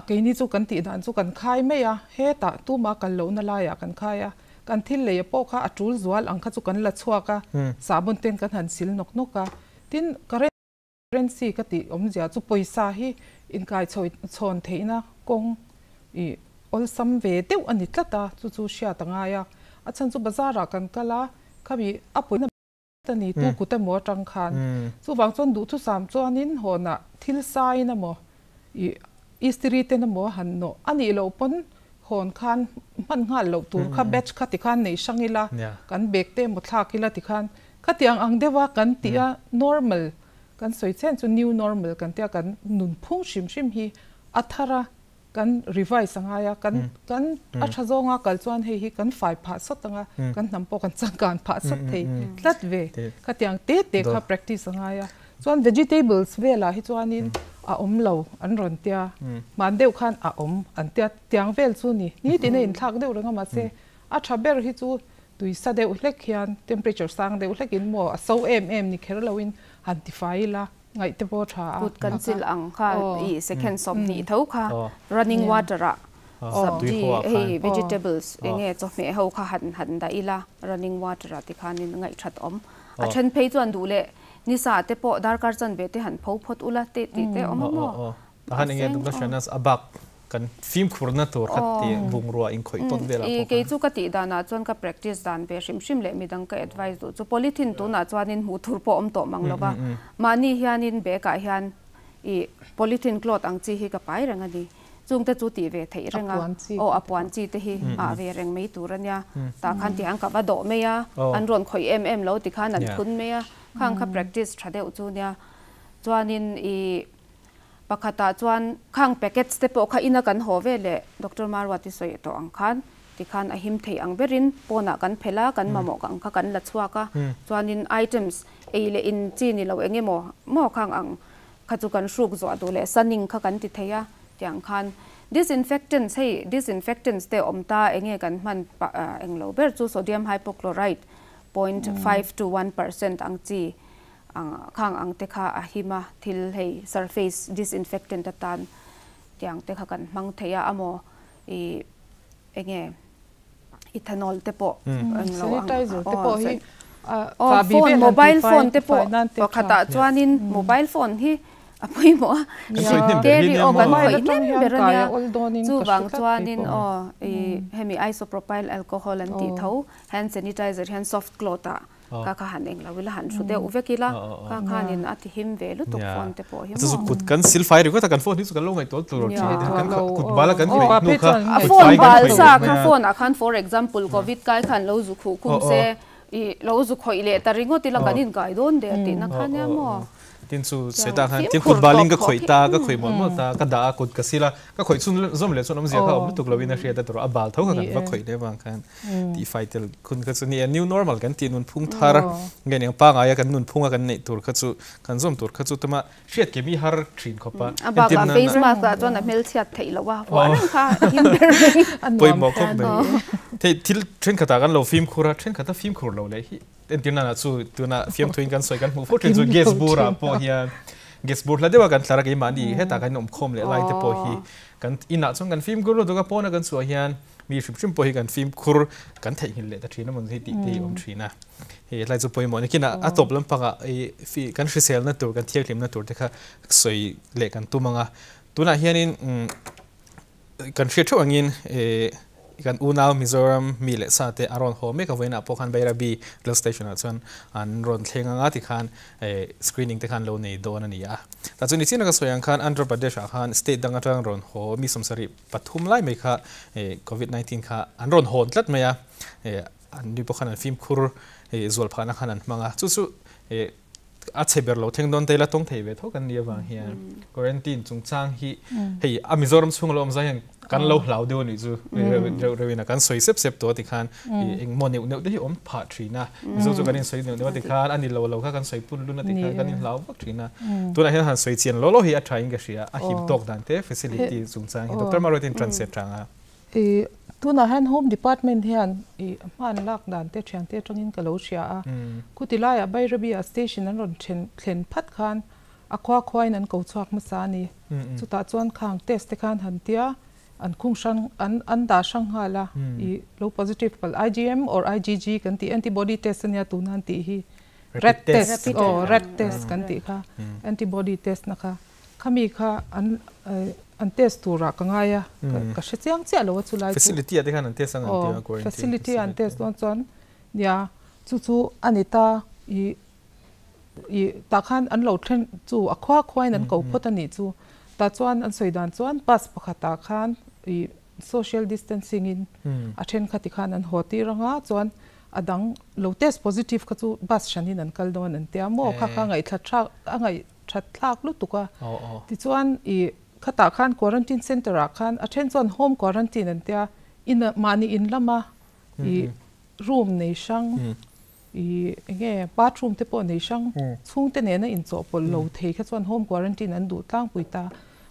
keini chu kan tih dan chu kan khai mai a, hetah tuma kal lohna laiah kan khai a, kan thil lei a pawh kha a tul zual ang kha chu kan la chhuak a, sahbawn ten kan han sil nawk nawk a, tin current Currency ka tih awmzia chu pawisa hi inkai chhawn theihna kawng ih awlsam ve deuh a ni tlat a, chu chu hriat a ngai a. A chhan chu bazar ah kan kal a, khami a pawina a ni tu kut emaw atang khan. Chuvang chuan duhthusam chuanin hawnah thil saiin emaw ih istiri ten emaw han nawh a nih loh pawn hawn khan hman nghal loh tur kha batch kha tikhan nei hrang ila, kan bag te emaw thlak ila tikhan Khatiang ang deuha kan tih a normal kan sawi chen chu new normal kan tia kan nunphung hrim hrim hi a thar a kan revise a ngai a kan kan a tha zawnga kal chuan hei hi kan fai phah sawt ang a kan hnam pawh kan changkan phah sawt thei tlat ve khatiang te te kha practice a ngai a chuan vegetables velah hi chuanin a awm lo an rawn tia hman deuh khan a awm an tia tiang vel chu ni nitin a inthlak deuh reng a mahse a tha ber hi chu Tui sa deuh hlek hian temperature sang deuh hlek in maw a so em em ni kher lo in han ti fai ila ngaih te pawh tha a. Kut kan chil ang kha i second 20 tho kha running water ah sabji hei vegetables enge chawhmeh ho kha han han dah ila running water ah tikhan in ngaih that awm. A then phei chuan duh leh ni sa te pawh darkar chanve te han pho phawt ula tih tih te awm a maw. Tahan enge Doctor Shahnaz a bak kan fimkhurna tur kha ti bungrua inkhawih tawn velah pawh khan. Kei chu ka tih danah chuan ka practice dan ve hrim hrim leh midang ka advice duh chu polythene tunah chuanin hmuh tur pawh awm tawh mang lova mahni hianin bag ah hian ih polythene cloth ang chi hi ka pai reng a ni. Chungte chu tih ve theih reng a aw a puan chi te hi ah ve reng mai tur a nia. Tah khan tiang ka va dawh mai a an rawn khawih em em lo tikhan an phun mai a khang kha practice tha deuh chu nia. Chuanin ih Pakhatah chuan khang packets te pawh kha ina kan haw ve leh Doctor Marwati sawi tawh ang khan tikhan a him thei ang berin pawnah kan phelh a, kan mamawh ang kha kan la chhuak a, chuanin items ei leh in chi ni lo eng emaw maw khang ang kha chu kan hruk zuah duh leh sunning kha kan ti thei a tiang khan disinfectants hei disinfectants te awm ta enge kan hman eng lo ber chu sodium hypochlorite 0.5 to 1% ang chi Ang khang ang te kha a him a, thil hei surface disinfectant atan tiang te kha kan hmang thei a, amaw i enge ethanol te pawh eng lo ang Sanitizer te pawh hi aw chahbi phone vel han mobile tih fai phone te pawh fai nan te tha. pakhatah chuanin mobile phone hi a pawimawh a, Kan sawi hnem ber hi carry nia aw kan maw? Mobile khawih atang hnem hian ber kai ania a awl dawnin ka hre chuvang tlat thei chuanin pawh. aw i hemi isopropyl alcohol an tih tho hand sanitizer hian soft cloth ah Ka kha han eng lo ila, han thu deuh vek ila, ka khanin a ti him ve lutuk phone te pawh hi maw. Kut kan sil fai ringawt a, kan phone hi chu kan lo ngaihtuah tur thin a, kan kut bal a kan khawih hnu kha A phone bal sa kha phone ah khan for example covid kai khan lo zu khuh khum se i lo zu khawih leh ta ringawt ila kan inkai dawn der tihna kha nia maw. Tin chu Sweta khan tin kut balin ka khawih ta, ka khawih mawlh mawlh ta, ka dah a kut ka sil a, ka khawih chhun zawm leh chuan awmzia kha awm lutuk loin a hriat a tur a bal tho kha kan va khawih leh vang khan tihfai tel khun kha chu ni a new normal kan tih nunphung thar nge eng pangaia kan nunphunga kan neih tur kha chu kan zawm tur kha chu tuma hriat ke mi har thin khawp a A bakah face mask ah chuan a hmelchhiat theih loh a huah reng kha a him ber mai. Pawimawh khawp mai. Thei thil thenkhatah kan lo fimkhur a thenkhat a fimkhur lo leh hi Entirna ah chu tuna fiamthuin kan sawi kan hmuh fo thin chu gas bur ah pawh hian gas bur hla deuh a kan tlar a keimahni hetah kan awm khawm leh lai te pawh hi kan inah chuan kan fimkhur lutuk a pawna kan chhuah hian mi hrim hrim pawh hi kan fimkhur kan theihnghilh leh ta thin a maw ni tih te hi awm thin a hei tlai chu pawimawh ni kinah a tawp lampangah i kan hriselna tur kan thianghlimna tur te kha sawi leh kan tum ang a tunah hianin Kan hriat theuh angin kan unau Mizoram mi leh sa te a rawn haw mek a, vawiinah pawh khan Bairabi rail station ah chuan an rawn thleng anga tikhan screening te khan lo nei dawn a ni a. Tah chuan nichin a ka sawi ang khan Andhra Pradesh ah khan state dang atang rawn haw mi 73 lai mai kha covid 19 kha an rawn hawn tlat mai a, an ni pawh khan an fimkhur zual phahna khan an hmang a, chu chu A chhe ber lo thleng dawn te ila tawng thei ve tho kan nih avang hian quarantine chungchang hi hei a Mizoram chhung a lo awm zai hian kan lo hlau deuh a nih chu reuh reuh in a kan sawi sep sep tawh a tikhan engmaw neuh neuh te hi awm phah thin a Mizo chu kan insawi neuh neuh a tikhan a ni lo lo kha kan sawi pun lun a tikhan kan inhlau vak thin a tunah hian han sawi chian law law hi a tha in ka hria a him tawk dan te facility chungchang hi Doctor Maruatin translate tang a. Tunah hian Home Department hian i hman lak dan te thiante atangin ka lo hria a, khuti laiah Bairabi-ah station an rawn then thlen phat khan a khua khuain an ko chhuak hmasa a ni. Chutah chuan khang test te khan han tia an khung hrang an an dah hrang nghal a, i lo positive palh IgM or IgG kan tih antibody test ania tuna an tih hi rat test aw rat test kan tih kha antibody test na kha. Khami kha an an test turah ka ngai a, ka hre chiang chiah lo a chulai chu. Facility ah te khan an test ang an ti a, quarantine facility ah an test dawn chuan nia chu chu a ni ta i i tah khan an lo thlen chu a khua khuain an ko phawt a nih chu. Tah chuan an sawi dan chuan bus pakhatah khan i social distancing in a thenkhat tikhan an haw tir anga chuan a dang lo test positive kha chu bus hranin an kal dawn an tia maw kha kha ngaihthla thlak a ngaih that thlak lutuk a. Tichuan i khatah khan quarantine centre ah khan a then chuan home quarantine an tia, in mahni in lama i room nei hrang i enge bathroom te pawh nei hrang chhungte nena inchawhpawlh lo thei kha chuan home quarantine an duh tlangpui ta.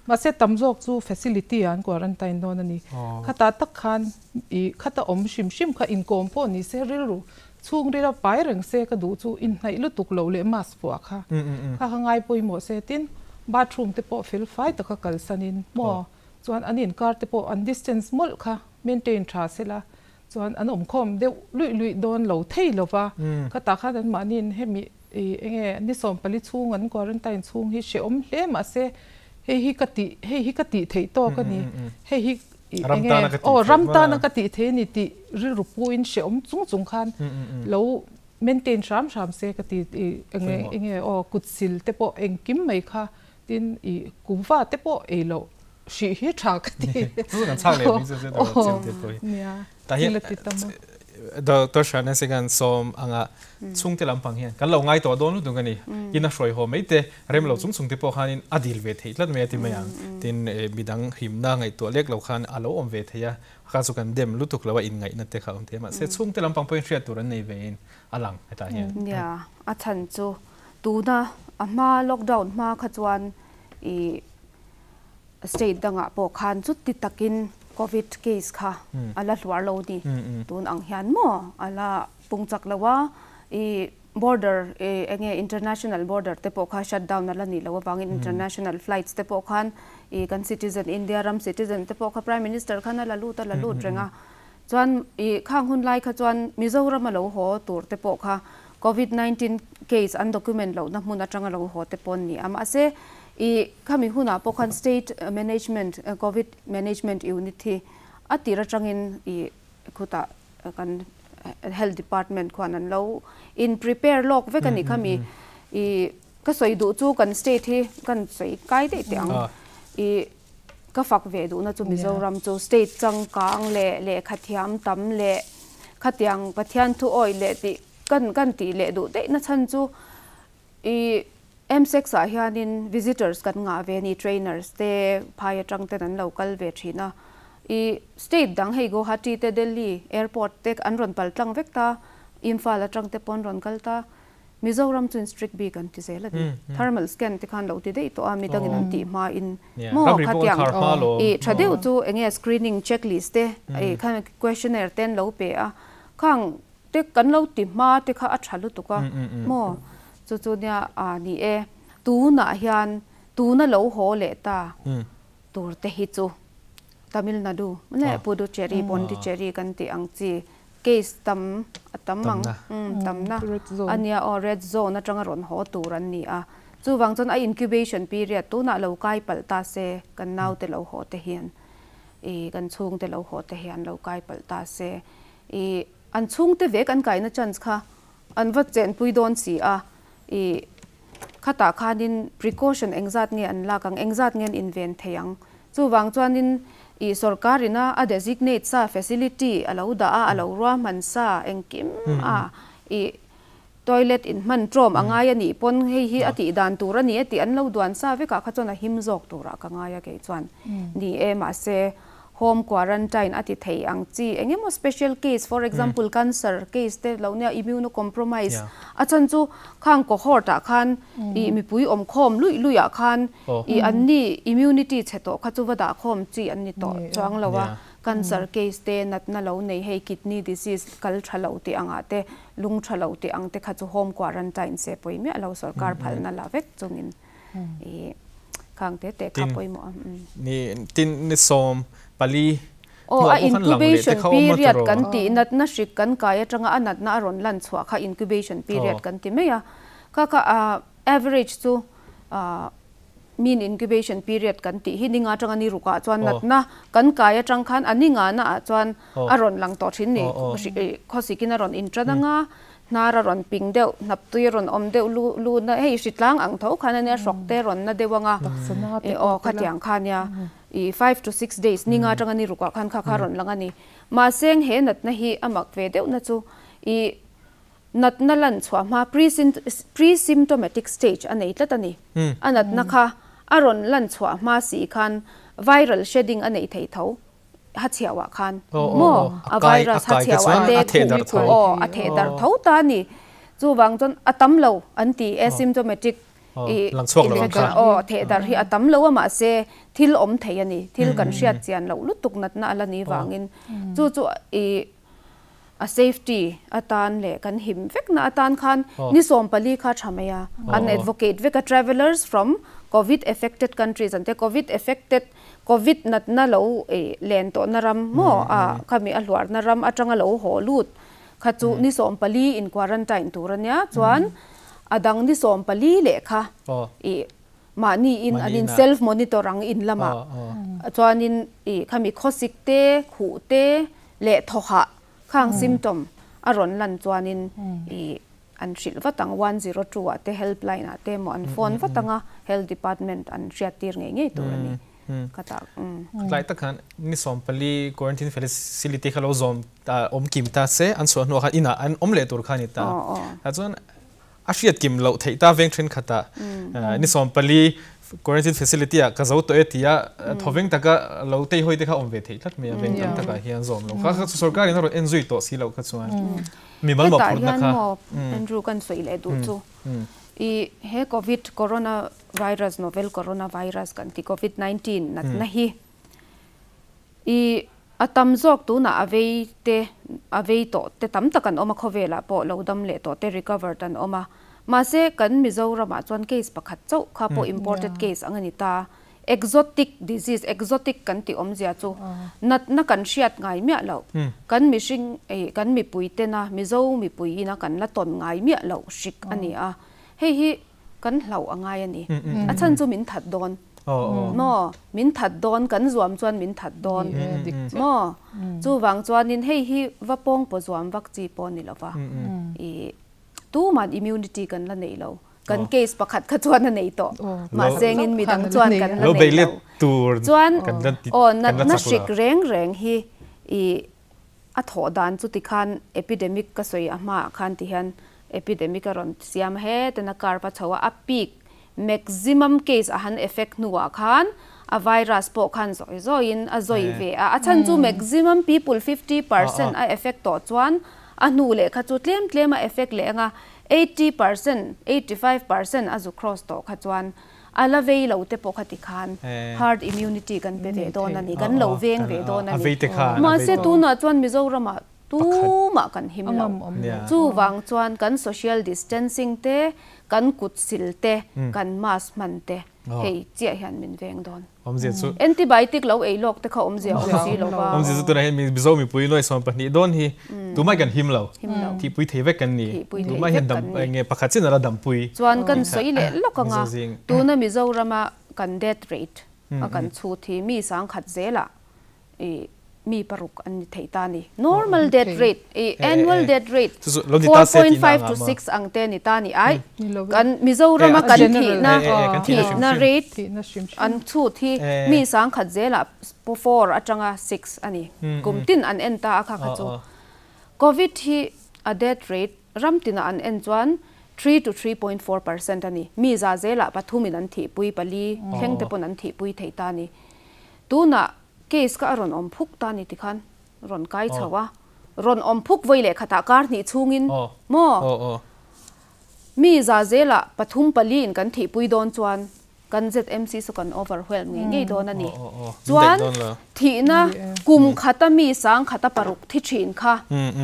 Mahse tam zawk chu facility ah an quarantine dawn a ni. Khatah tak khan i khata awm hrim hrim kha inkawm pawh ni se rilru Chhungril a pai reng se ka duh chu inhnaih lutuk loh leh mask vuah kha kha kha ngai pawimawh se tin bathroom te pawh fel fai taka kalsanin maw chuan an inkar te pawh an distance mawlh kha maintain tha sela chuan an awmkhawm deuh luih luih dawn lo thei lova khatah khan an mahniin hemi ih enge ni 14 chhung an quarantine chhung hi hrehawm hle mahse hei hi ka tih hei hi ka tih theih tawk a ni hei hi Ram tana ka tih theih ram tana ka tih theih a ni tih rilru puin hrehawm chung chung khan lo maintain hram hram se ka ti enge enge aw kut sil te pawh engkim mai kha tin ih kuhva te pawh ei loh hrih hi tha ka ti. Chu kan chhak leh mai chu chu sil te pawh hi. Nia thil a ti tam a. Doctor Sharna Singan sawm anga chhungte lampang hian kan lo ngai tawh dawn lutuk a ni. In a hruai haw mai te rem lo chung chung te pawh khanin a dil ve theih tlat mai a ti mai ang. Tin, midang himna ngaihtuah lek lo khan a lo awm ve thei a, kha chu kan dem lutuk lo a inngaihna te kha a awm thei a. Mahse, chhungte lampang pawhin hriat tur an nei ve in a lang hetah hian. Nia, a chhan chu tuna a hma lockdown hma kha chuan ih State dangah pawh khan chuti takin Covid case kha a la hluar lo ni. Tun ang hian maw a la pung chak lo a, i border eng nge international border te pawh kha shut down a la nih loh avangin international flights te pawh khan i kan citizen India ram citizen te pawh kha Prime Minister khan a la lut a la lut reng a. Chuan i khang hun lai kha chuan Mizoram a lo haw tur te pawh kha Covid 19 case an document lohna hmun atanga lo haw te pawh an ni a. Mahse i khami hunah pawh khan State Management Covid Management Unit hi a tir atangin i khutah kan Health Department khuan an lo in prepare lawk vek a ni. Khami i ka sawi duh chu kan state hi kan sawi kai daih teh ang. I ka fak ve duhna chu Mizoram chu state changkang leh lehkha thiam tam leh khatiang Pathian thu awih leh tih kan kan tih leh duh daihna chhan chu i MSEX ah hianin visitors kan ngah ve a ni, trainers te phai atang ten an lo kal ve thin a. I state dang hei Guwahati te Delhi airport te an rawn pal tlang vek ta, Imphal atang te pawh an rawn kal ta. Mizoram chuan strict bik an ti zel a ni. Thermal scan te khan lo ti daih tawh a, midangin an tih hmain maw khatiang i tha deuh chu enge screening checklist te i khan questionnaire te an lo pe a, khang te kan lo ti hma te kha a tha lutuk a maw chu chu nia a ni e tunah hian tuna lo haw leh ta tur te hi chu Tamil Nadu leh Puducherry Pondicherry kan tih ang chi case tam a tam ang tamna a nia aw red zone atanga rawn haw tur an ni a chuvang chuan a incubation period tunah lo kai palh ta se kan naute lo haw te hian ih kan chhungte lo haw te hian lo kai palh ta se Ih, an chhungte vek an kaina chance kha an va chenpui dawn si a, ih, khatah khanin precaution engzat nge an lak ang, engzat nge an inven thei ang. Chuvang chuanin ih sorkar ina a designate sa facility a lo dah a, a lo ruahman sa engkim a, ih, toilet inhman ṭawm a ngai a nih pawn hei hi a tih dan tur a ni a tih an lo duan sa vekah kha chuan a him zawk turah ka ngai a kei chuan ni e mahse home quarantine a ti thei ang chi eng emaw special case for example cancer case te lo nia immunocompromise a chhan chu khang cohort ah khan ih mipui awm khawm luih luih ah khan ih an ni immunity chhe tawh kha chu va dah khawm chi an ni tawh chuang lo a. Cancer case te natna lo nei hei kidney disease kal tha lo te anga te lung tha lo te ang te kha chu home quarantine se poi me lo sarkar phalna la vek chungin e khang te te kha poi mo. Ni tin ni som pali. O a incubation period kan ti natna hrik kan kai atanga a natna a rawn lan chhuah kha incubation period kan ti mai a kha kha average chu mean incubation period kan ti hi ninga atanga ni ruka chuan natna kan kai atang khan ani nga na a chuan a rawn lang to thin ni khosikin a rawn intrananga nara rawn ping deuh nap tui rawn awm deuh lu lu na hei hritlang ang tho khan ania hrawk te rawn na deuhanga e o khatiang khania i 5 to 6 days ninga atanga ni ruka khan kha kha rawn lang ani ma seng he natna hi amak ve deuh na chu i natna lan chhuah ma pre-symptomatic stage anei tlat ani anat na kha aron lan chhuah ma si khan viral shedding anei thei tho ha chiawa khan mo a virus ha chiawa te thu o a the dar tho ta ni chu wang chon atam lo anti asymptomatic i lang chuak lo kha o the dar hi atam lo ma se thil om thei ani thil kan hriat chian lo lutuk nat na ala ni wangin chu chu i a safety atan le kan him vek na atan khan ni som pali kha thamaya an advocate vek a travelers from covid affected countries ante covid affected covid nat na lo e len to na ram mo a khami a hluar na ram atanga lo ho lut kha chu ni som pali in quarantine turania chuan adang ni som pali le kha e ma ni in anin self monitor ang in lama chuan in e khami khosik te khu te le thoha khang symptom aron lan chuanin i an hril watang 102 a te helpline a te mo an phone watanga health department an hriat tir ngei ngei tur ani kata. Lai tak khan ni som pali quarantine facility khalo zom om kim ta se an so hnu kha ina an om le tur kha ni ta a chuan a hriat kim lo thei ta veng then khata ni som pali quarantine facility a ka zo to etia thoveng taka lo tei hoi te kha om ve thei tlat me veng tam taka hian zom lo kha kha sarkar in ro enzui to si lo kha chuan mi mal ma phur na kha. Andrew kan soi le du chu i he covid corona virus novel corona virus kan ti covid 19 nat na hi i atam zok tu na avei te avei to te tam takan oma khovela po lo dam le to te recover tan oma ma se kan Mizoram a chuan case pakhat chau kha po imported case angani ta exotic disease exotic kan ti omzia chu nat na kan hriat ngai mia lo kan mi hring e kan mi pui te na Mizo mi pui ina kan la ton ngai mia lo hrik ani a hei hi kan hlau angai ani a chan chu min that don mo min that don kan zuam chuan min that don mo chu wang chuan in hei hi va pong po zuam vak chi po ni lova e tu man immunity kan la nei lo kan case pakhat kha chuan na nei to ma sengin mi dang chuan kan la nei lo chuan o na na hrik reng reng hi i a tho dan chu ti khan epidemic ka soi a ma khan ti hian epidemic a ron siam he tena kar pa chawa a peak maximum case a han effect nuwa khan a virus po khan zoi zoin a zoi ve a chan chu maximum people 50% a effect to chuan a nu le kha chu tlem tlem a effect le anga 80% 85% a zu cross to kha chuan ala vei lo te po kha ti khan herd immunity kan pe ve don ani kan lo veng ve don ani ma se tu na chuan Mizoram a tu ma kan him lo chu wang chuan kan social distancing te kan kut sil te kan mask man te hei chia hian min veng don omzia chu antibiotic lo ei lok te kha omzia om si lo ba omzia chu tu na he mi bizo mi pui noi som pahnih don hi tu mai kan him lo thi pui thei vek kan ni tu mai hian dam nge pakhat chin ala dam pui chuan kan soi le lokanga tu na Mizorama kan death rate a kan chu thi mi sang khat zela e mi paruk an ni thei ta ni normal death rate e annual death rate 4.5 to 6 ang te ni ta ni ai kan Mizorama kan thi na thi na rate an chu thi mi sang khat zela 4 atanga 6 ani kumtin an en ta kha kha chu covid hi a death rate ramtina an en chuan 3 to 3.4% ani mi za zela pathumin an thi pui pali thleng te pon an thi pui thei ta ni tu na case ka ron om phuk ta ni tikhan ron kai chawa ron om phuk voi le khata kar ni chungin mo mi za zela pathum pali in kan thi pui don chuan Kan ZMC chu kan overwhelm ngei ngei dawn a ni. Chuan thihna kum khata mi 106 thi thin kha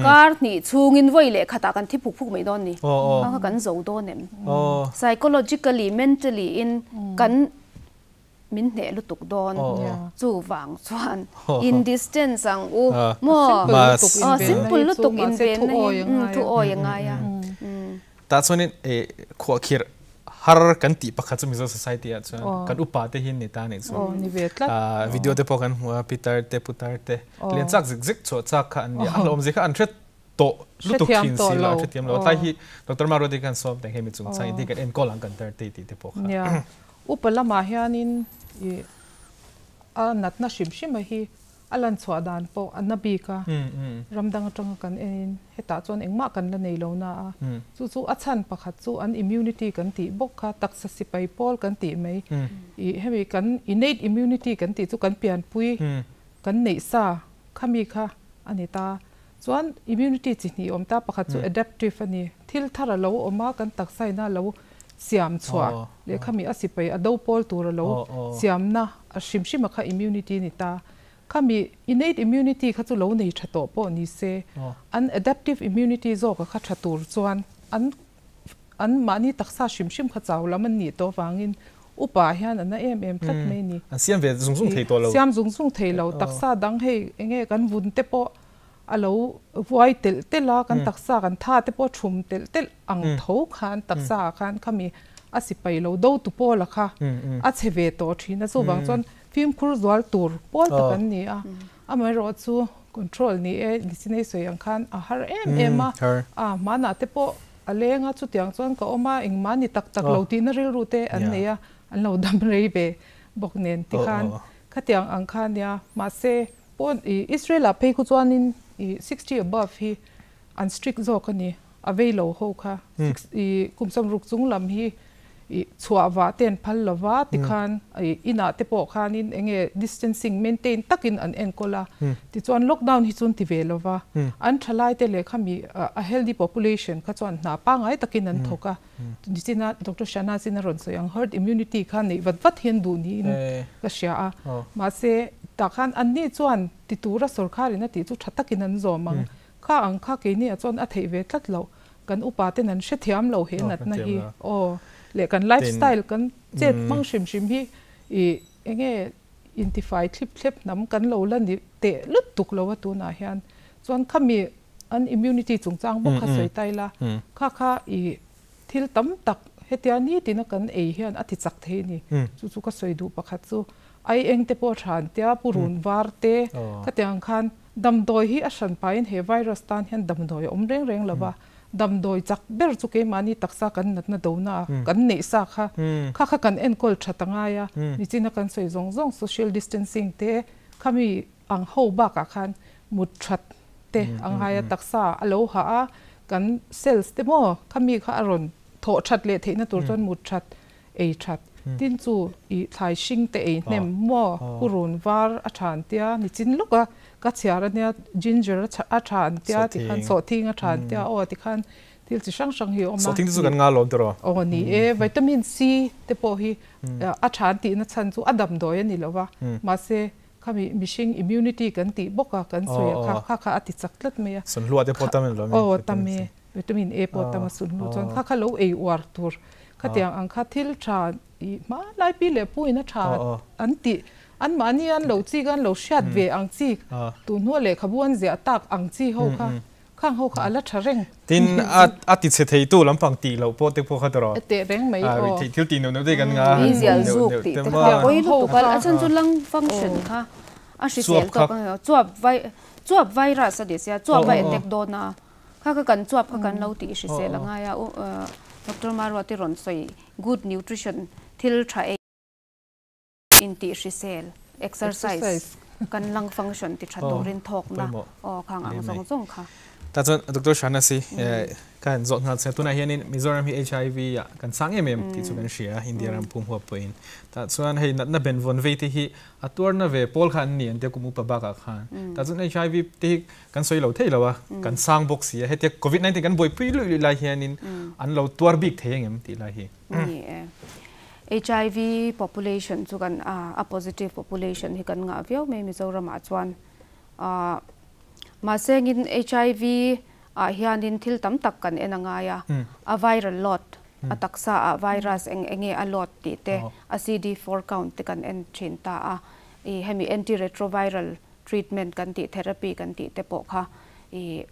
kar hnih chhungin vawi leh khatah kan thi phuk phuk mai dawn ni. Kha kha kan zo dawn em? Psychologically, mentally in kan min hneh lutuk dawn. Chu vang chuan in distance ang u maw? Simple lutuk invenna hi thu awi a ngai a. Tah chuanin khuahkhirh har kan tih pakhat chu Mizo society ah chuan kan upa te hi an ni ta anih chu. Video te pawh kan hmu a, Pitar te, Putar te lian chak zik zik chhuah chak kha an ni a, a hlawmzia kha an hre tawh lutuk thin si lo, an hrethiam lo. Tlai hi Doctor Maruati khan sawm teh hemi chungchang in hi kan enkawl ang kan tar te tih te pawh kha. Nia, upa lamah hianin a natna hrim hrim a hi A lan chhuah dan pawh a na bik a, ram dang atanga kan enin hetah chuan engmah kan la nei lo na a, chu chu a chhan pakhat chu an immunity kan tih bawk kha, taksa sipai pawl kan tih mai, ih hemi kan innate immunity kan tih chu kan pianpui kan neih sa khami kha a ni ta. Chuan immunity chi hnih awm ta, pakhat chu adaptive a ni, thil thar a lo awm a, kan taksa ina lo siam chhuah leh khami a sipai a do pawl tur a lo siamna a hrim hrim a kha immunity a ni ta. Khami innate immunity kha chu lo nei tha tawh pawh ni se, an adaptive immunity zawk a kha tha tur chuan an an mahni taksa hrim hrim kha chau lam an nih tawh vangin upa hian a na em em tlat mai a ni. An siam ve zung zung thei tawh lo. Siam zung zung thei lo, taksa dang hei enge kan vun te pawh a lo vuai telh telh a, kan taksa kan tha te pawh thum telh telh ang tho khan taksa ah khan khami a sipai lo do tu pawl a kha a chhe ve tawh thin a, chuvang chuan fimkhur zual tur pawl tak an ni a, amaherawh chu control ni e nichinei sawi ang khan a har em em a, a hmanah te pawh a leng a chutiang chuan ka awm a engmah ni tak tak lo tihna rilru te an nei a, an lo dam rei ve bawk nen tikhan khatiang ang kha nia mahse Pawn i Israel ah phei khu chuanin i 60 above hi an strict zawk a ni, a vei lo ho kha i kum sawmruk chung lam hi i chhuah vah te an phal lo va tikhan i inah te pawh khanin eng nge distancing maintain takin an enkawl a, tichuan lockdown hi chu an ti ve lo va, an thalai te leh khami a healthy population kha chuan hna pangngai takin an thawk a. Nichina Doctor Shanazin a rawn sawi ang herd immunity kha neih vat vat hian duh niin ka hria a. Mahse, tah khan anni chuan ti tura sawrkharin a tih chu tha takin an zawm ang. Kha ang kha keini ah chuan a theih ve tlat loh. Kan upa ten an hrethiam lo he natna hi. Aw, leh kan lifestyle kan chet hmang hrim hrim hi i enge intifai thlip thlep hnam kan lo la ni teh lutuk lo a tunah hian. Chuan khami An immunity chungchang bawk kha sawi ta ila, kha kha i thil tam tak hetia nitin a kan ei hian a ti chak thei a ni. Chu chu ka sawi duh pakhat chu ai eng te pawh a tha an tia, purun var te khatiang khan damdawi hi a hran pahin he virus tan hian damdawi a awm reng reng lo va, damdawi chak ber chu keimahni taksa kan natna dona kan neih sa kha, kha kha kan enkawl that a ngai a, nichina kan sawi zawng zawng social distancing te khami Ang ho bakah khan mut that te a ngai a, taksa a lo hah a, kan cells te maw khami kha a rawn thawh that leh theihna tur chuan mut that, ei that. Tin chu ih thlai hring te ei hnem maw, purun var a tha an tia, nichin lawk a ka chhiar ania ginger a tha an tia tikhan sawhthing a tha an tia aw tikhan thil chi hrang hrang hi a awm a. Sawhthing te chu kan ngal awm tiraw? Aw ni e, vitamin C te pawh hi a tha an tihna chhan chu a damdawi a ni lo va, mahse Khami mihring immunity kan tih bawk a, kan sawi a kha, kha kha a ti chak tlat mai a. Sunhlua te pawh tam em lo mi? Aw tam e, vitamin A pawh tam a sunhlu chuan kha kha lo ei uar tur. Khatiang ang kha thil tha i hmanlai pi leh pu in a tha an tih, anmahni an lo chik a, an lo hriat ve ang chi, tuhnuah lehkhabu an ziah tak ang chi ho kha Khang ho kha a la tha reng. Tin, a ti chhe theitu lampang tih loh pawh te pawh kha tawh rawh. Teh reng mai aw. Rih thil tih neuh neuh te kan nga. Mi zial zuk tih te kha pawi lutuk a, a chhan chu lung function kha a hrisel tawk a ni lo. Chuap vai, chuap virus a ni sia, chuap a attack dawn a, kha kha kan chuap kha kan lo tih hrisel a ngai a. Doctor Maruati rawn sawi good nutrition thil tha ei. Intih hrisel, exercise, kan lung function ti tha turin thawkna aw khang ang zawng zawng kha. Tah chuan Doctor Shanasi ka han zawh nghal che. Tunah hianin Mizoram hi HIV ah kan sang em em tih chu kan hria a, India ram pum huap pawhin. Tah chuan hei natna benvawn vei te hi a tuarna ve pawl kha an ni an tia kum upa bakah khan. Tah chuan HIV te hi kan sawi lo thei lo a, kan sang bawk si a. Hetia Covid 19 kan buaipui luih luih lai hianin an lo tuar bik thei angem tih lai hi. Ni e. HIV population chu kan a positive population hi kan ngah viau mai Mizoram ah chuan. Mahsengin HIV ah hianin thil tam tak kan en a ngai a, a viral load, a taksa ah virus eng enge a load tih te, a CD4 count te kan en thin ta a, i hemi antiretroviral treatment kan tih therapy kan tih te pawh kha i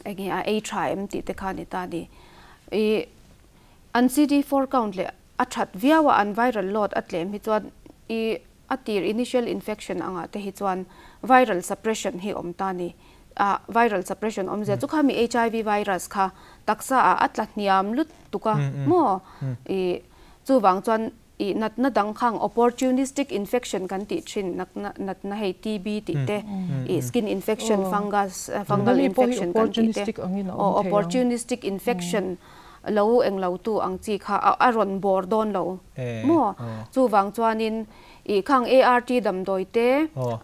enge a ei tha em tih te kha ni ta ni. I an CD4 count leh a that viau a an viral load a tlem hi chuan i a tir initial infection anga te hi chuan viral suppression hi awm ta ni. A viral suppression awmzia chu khami HIV virus kha taksa a a tla hniam lut tuka maw i chuwang chuan i natna dang khang opportunistic infection kan ti thin natna hei TB ti te i skin infection fungus fungal infection kan ti te opportunistic infection lo eng lo tu ang chi kha a ron bor don lo mo chuwang chuanin i khang ART dam doi te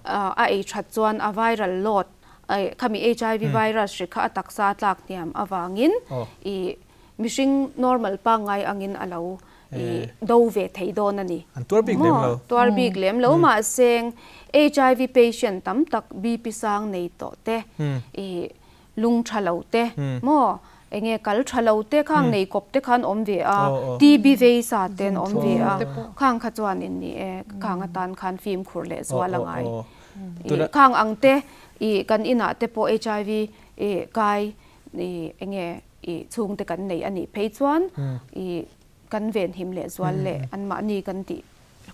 a ei that chuan a viral load ai khami HIV virus ri kha ataksa tlak niam awangin i mishing normal pa ngai angin alo i do ve thei don ani an tuar bik lem lo tuar bik lem lo ma seng HIV patient tam tak BP sang nei to te i lung thalo te mo enge kal thalo te khang nei kop te khan om ve a TB ve sa ten om ve a khang kha chuan in ni e khang atan khan phim khur le zwala ngai khang ang te i kan ina te po HIV e kai i enge i chung te kan nei ani phei chuan i kan ven him le zwal le an ma ni kan ti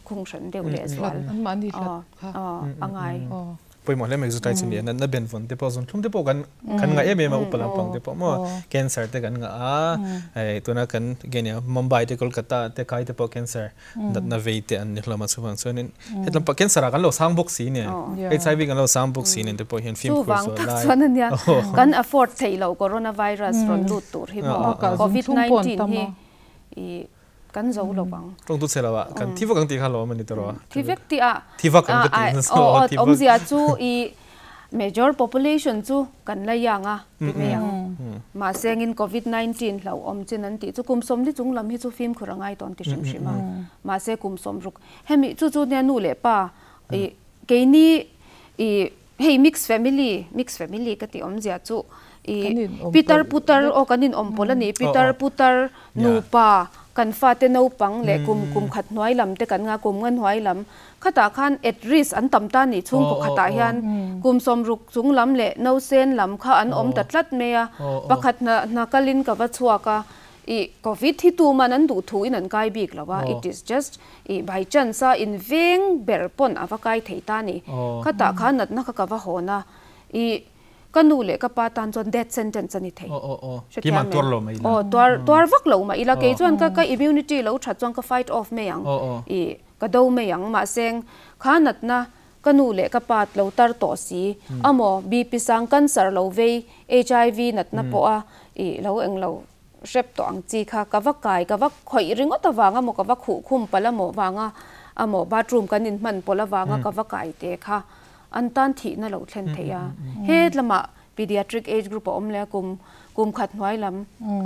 khung hran deuh le zwal an ma ni hlat kha angai poi mo le me zu tai chin na na ben von te po zon thum te po kan kan nga em em a upalam pang te po mo cancer te kan nga a ei tuna kan genia Mumbai te Kolkata te kai te po cancer dat na vei te an ni hlama chuwang chuanin hetlam pa cancer a kan lo sang bok si ne HIV kan lo sang bok si ne te po hian phim khur so lai chuan ania kan afford thei lo coronavirus ron lut tur hi mo COVID-19 hi i kan zo lo bang tong tu chelawa kan thiwa kang ti kha lo mani toro thivek ti a thiwa kan ka ti so thiwa om zia chu i major population chu kan la yanga ti me yang ma sengin COVID-19 lo om chin an ti chu kum som ni chung lam hi chu phim khurangai ton ti shim shima ma se kum som ruk hemi chu chu ne nu le pa i ke ni i hei mix family ka ti om zia chu i Peter putar o kanin om polani Peter putar nu pa kan fa te no pang le kum kum khat hnuai lam te kan nga kum ngan hnuai lam khata khan at risk an tam ta ni chung ko khata hian kum som ruk chung lam le no sen lam kha an om ta tlat me a pakhat na na kalin ka wa chuaka i covid hi tu man an du thu in an kai bik lawa it is just i by chance a in veng ber pon awa kai thei ta ni khata khan nat na kha ka wa hona i kanu le ka pa tan chuan death sentence ani thei ki man tuar lo mai la tuar tuar vak lo ma ila ke chuan ka ka immunity lo tha chuan ka fight off me yang i ka do me yang ma seng khanat na kanu le ka pat lo tar to si amo BP sang cancer lo vei HIV nat na po a i lo eng lo rep to ang chi kha ka vak kai ka vak khoi ringot awanga mo ka vak khu khum pala mo wanga amo bathroom kan in man pola wanga ka vak kai te kha an tan thi na lo thlen theia he lama pediatric age group om le kum kum khat hnuai lam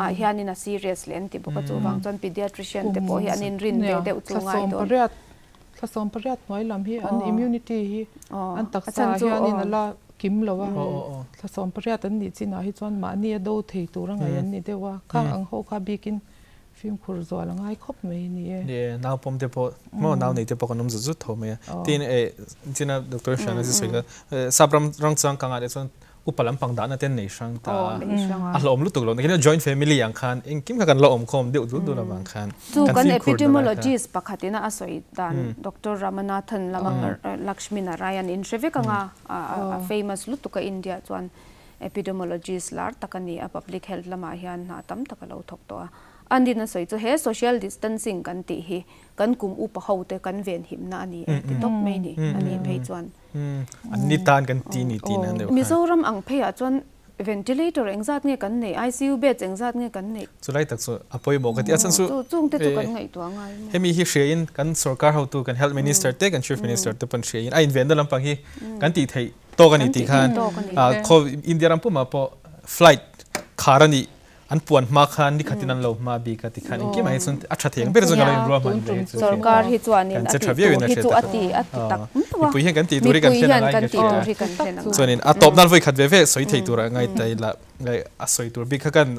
a hianin a serious len ti boka chu wang chuan pediatrician te pawh hi an in rin ve deuh chu ngai don thlasom pariat hnuai lam hi an immunity hi an taksa hianin ala kim lowa thlasom pariat an ni china hi chuan mahni a do thei tur angai an ni deuha khang ang ho kha bikin phim khur zual angai khop mai ni e ye naw pom te po mo naw nei te po kanum zu zu tho me tin e china doctor shana ji soika sabram rang chang kanga de chuan upalam pang da na ten nei sang ta a lom lu tuk lo ne joint family yang khan eng kim kha kan lo om khom deuh du du la bang khan chu kan epidemiologist pakhatina a soi dan Dr. Ramanathan lama Lakshmi Narayan in hrevek anga a famous lu tuka India chuan epidemiologist lar takani a public health lama hian na tam taka lo thok to a andina soi chu he social distancing kan ti hi kan kum upa ho te kan ven him na ani ti top mai ni ani phei chuan ani tan kan ti ni ti na ne Mizoram ang phei a chuan ventilator engzat nge kan nei ICU bed engzat nge kan nei chulai tak chu apoi bo ka ti achan chu chung te chu kan ngai tu angai hemi hi hrein kan sarkar ho tu kan health minister te kan chief minister te pan hrein a in ven dalam pang hi kan ti thei to kan ti khan a kho India ram pu ma po flight kharani An puan hma khan ni khatin an lo hma bi ka ti khan engkim ah hi chuan a tha thei ang ber chu ka lo inruah hman ve chu Sorkar hi chuanin kan a che tih tha viau tur in a hi hriat chu ta a ti a ti tak mai a mipui hian kan tih tur hi kan mipui hlen hian angai kan ka tih hria tur hi kan hlen angai chuanin a tawp nan vawi khat ve ve sawi thei tur ah ngai ta ila ngai a sawi tur bik kha kan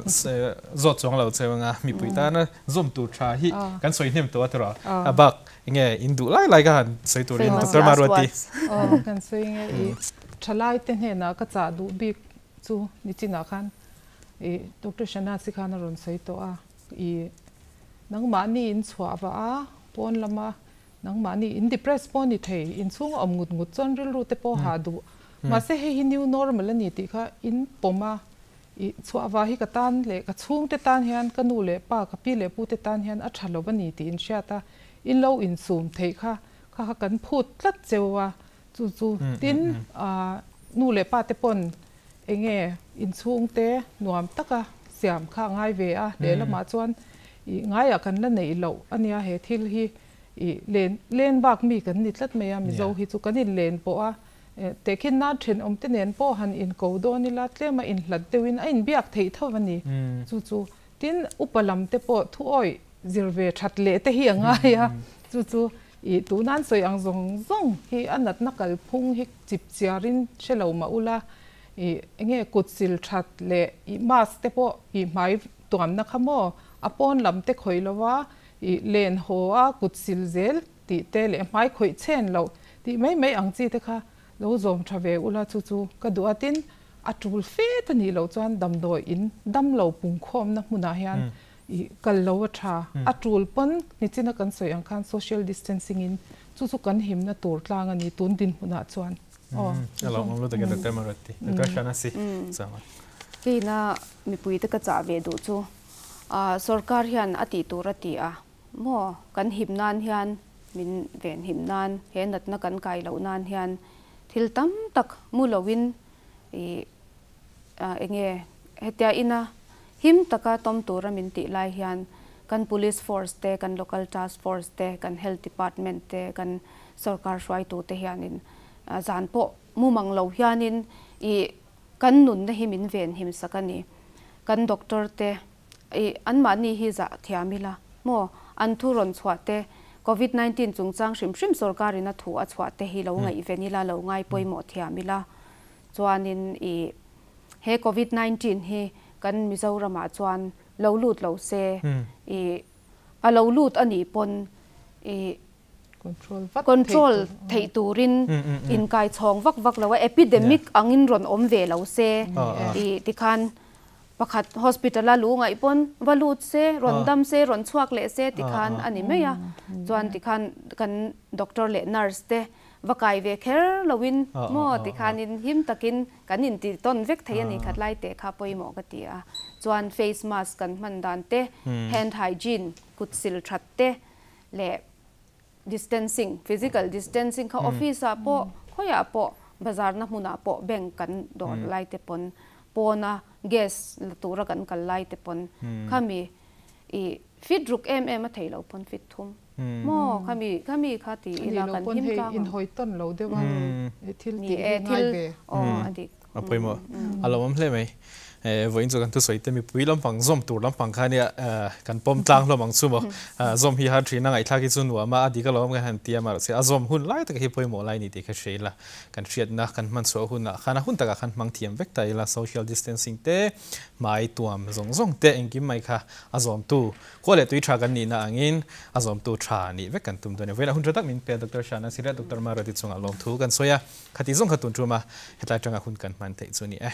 zawt chuang lo cheu anga mipui tana zawm tur tha hi kan sawi hnem tawh a tawrh a bak enge in duh lai lai ka han sawi turin Famous Doctor last Maruati words. Aw kan sawi nge i thalai te hnenah ka chah duh bik chu nichinah khan I Doctor Shanasi khan a rawn sawi tawh a, i nangmahni in chhuah vah a, pawn lama nangmahni in depress pawh a ni thei, inchhung a awm ngut ngut chuan rilru te pawh hah duh. Mahse hei hi new normal a ni tih kha in pawm a, i chhuah vah hi ka tan leh ka chhungte tan hian ka nu leh pa, ka pi leh pu te tan hian a tha lo a ni tih in hriat a, in lo insum theih kha kha kha kan phut tlat cheu a, Chu chu tin nu leh pa te pawn enge inchhungte nuam taka siam kha a ngai ve a, lehlamah chuan i ngaiah kan la neih loh a nia he thil hi i len len bak mi kan ni tlat mai a, Mizo hi chu kan inlen pawh a tehkhin nan thenawm te nen pawh han inko dawn ila tlem a inhlat deuhin a inbiak theih tho a ni. Chu chu tin upa lam te pawh thuawih zir ve that leh te hi a ngai a, chu chu I tunan sawi ang zawng zawng hi a natna kalphung hi chip chiarin hre lo mah ula, i enge kut sil that leh i mask te pawh i hmai tuamna kha maw a pawn lam te khawih lo a, i len haw a kut sil zel tih te leh hmai khawih chhen loh tih mai mai ang chi te kha lo zawm tha ve ula chu chu ka duh a. Tin, a tul fet a nih loh chuan damdawi in dam lo pungkhawmna hmunah hian I kal lo a tha. A tul pawn nichina kan sawi ang khan social distancing in chu chu kan himna tur tlang a ni tun dinhmunah chuan. Aw. A lo awm lutuk e Doctor Maruati. Doctor Shanasi chuan. Keina mipui te ka chah ve duh chu sorkar hian a tih tur a ti a maw kan him nan hian min ven him nan he natna kan kai loh nan hian thil tam tak mu loin i enge hetia ina Him taka tawm tura min tih lai hian kan Police Force te, kan Local Task Force te, kan Health Department te, kan sorkar hruaitute hianin zan pawh mumang lo hianin ih kan nunna hi min ven him sak a ni. Kan doctor te ih anmahni hi zah thiam ila maw an thu rawn chhuah te Covid 19 chungchang hrim hrim sorkarin a thu a chhuah te hi lo ngaihven ila lo ngai pawimawh thiam ila chuanin ih He Covid 19 hi kan Mizoram ah chuan lo lut lo se i a lo lut a nih pawn i control theih turin inkai chhawng vak vak lo a, epidemic angin rawn awm ve lo se i tikhan pakhat hospital a lu ngaih pawn va lut se rawn dam se rawn chhuak leh se tikhan a ni mai a, chuan tikhan kan doctor leh nurse te Va kai ve kher loin maw tikhanin him takin kan inti tawn vek thei a ni khat lai teh kha pawimawh ka ti a. Chuan face mask kan hman dan te, hand hygiene, kut sil that te leh distancing, physical distancing kha office ah pawh khawiah pawh bazar na hmunah pawh bank kan dawr lai te pawn pawna gas la tura kan kal lai te pawn khami i fit ruk em em a thei lo pawn fit thum. Maw khami khami kha ti ila kan him tlang ang. In hawi tawn lo deuh a thil tih hi ngai ve. Aw a dik. A pawimawh a lo awm hle mai. Vawiin chu kan thusawi te mipui lampang zawm tur lampang kha nia kan pawm tlang hlawm ang chu maw. Zawm hi har thin a ngaihthlak hi chu nuam a a dik alawm kan han ti a mahse a zawm hun lai tak hi pawimawh lai ni tih kha hria ila kan hriatna kan hman chhuah hunah khan a hun takah khan hmang thiam vek ta ila social distancing te hmai tuam zawng zawng te engkim mai kha a zawmtu Khua leh tui tha kan nihna angin a zawmtu tha nih vek kan tum dawn e. Vawiinah hun tha tak min pe a, Doctor Shana Sirya, Doctor Marati chungah lawmthu kan sawi a, khati zawng kha tun tum a, hetlai tanga hun kan hman theih chu a ni e.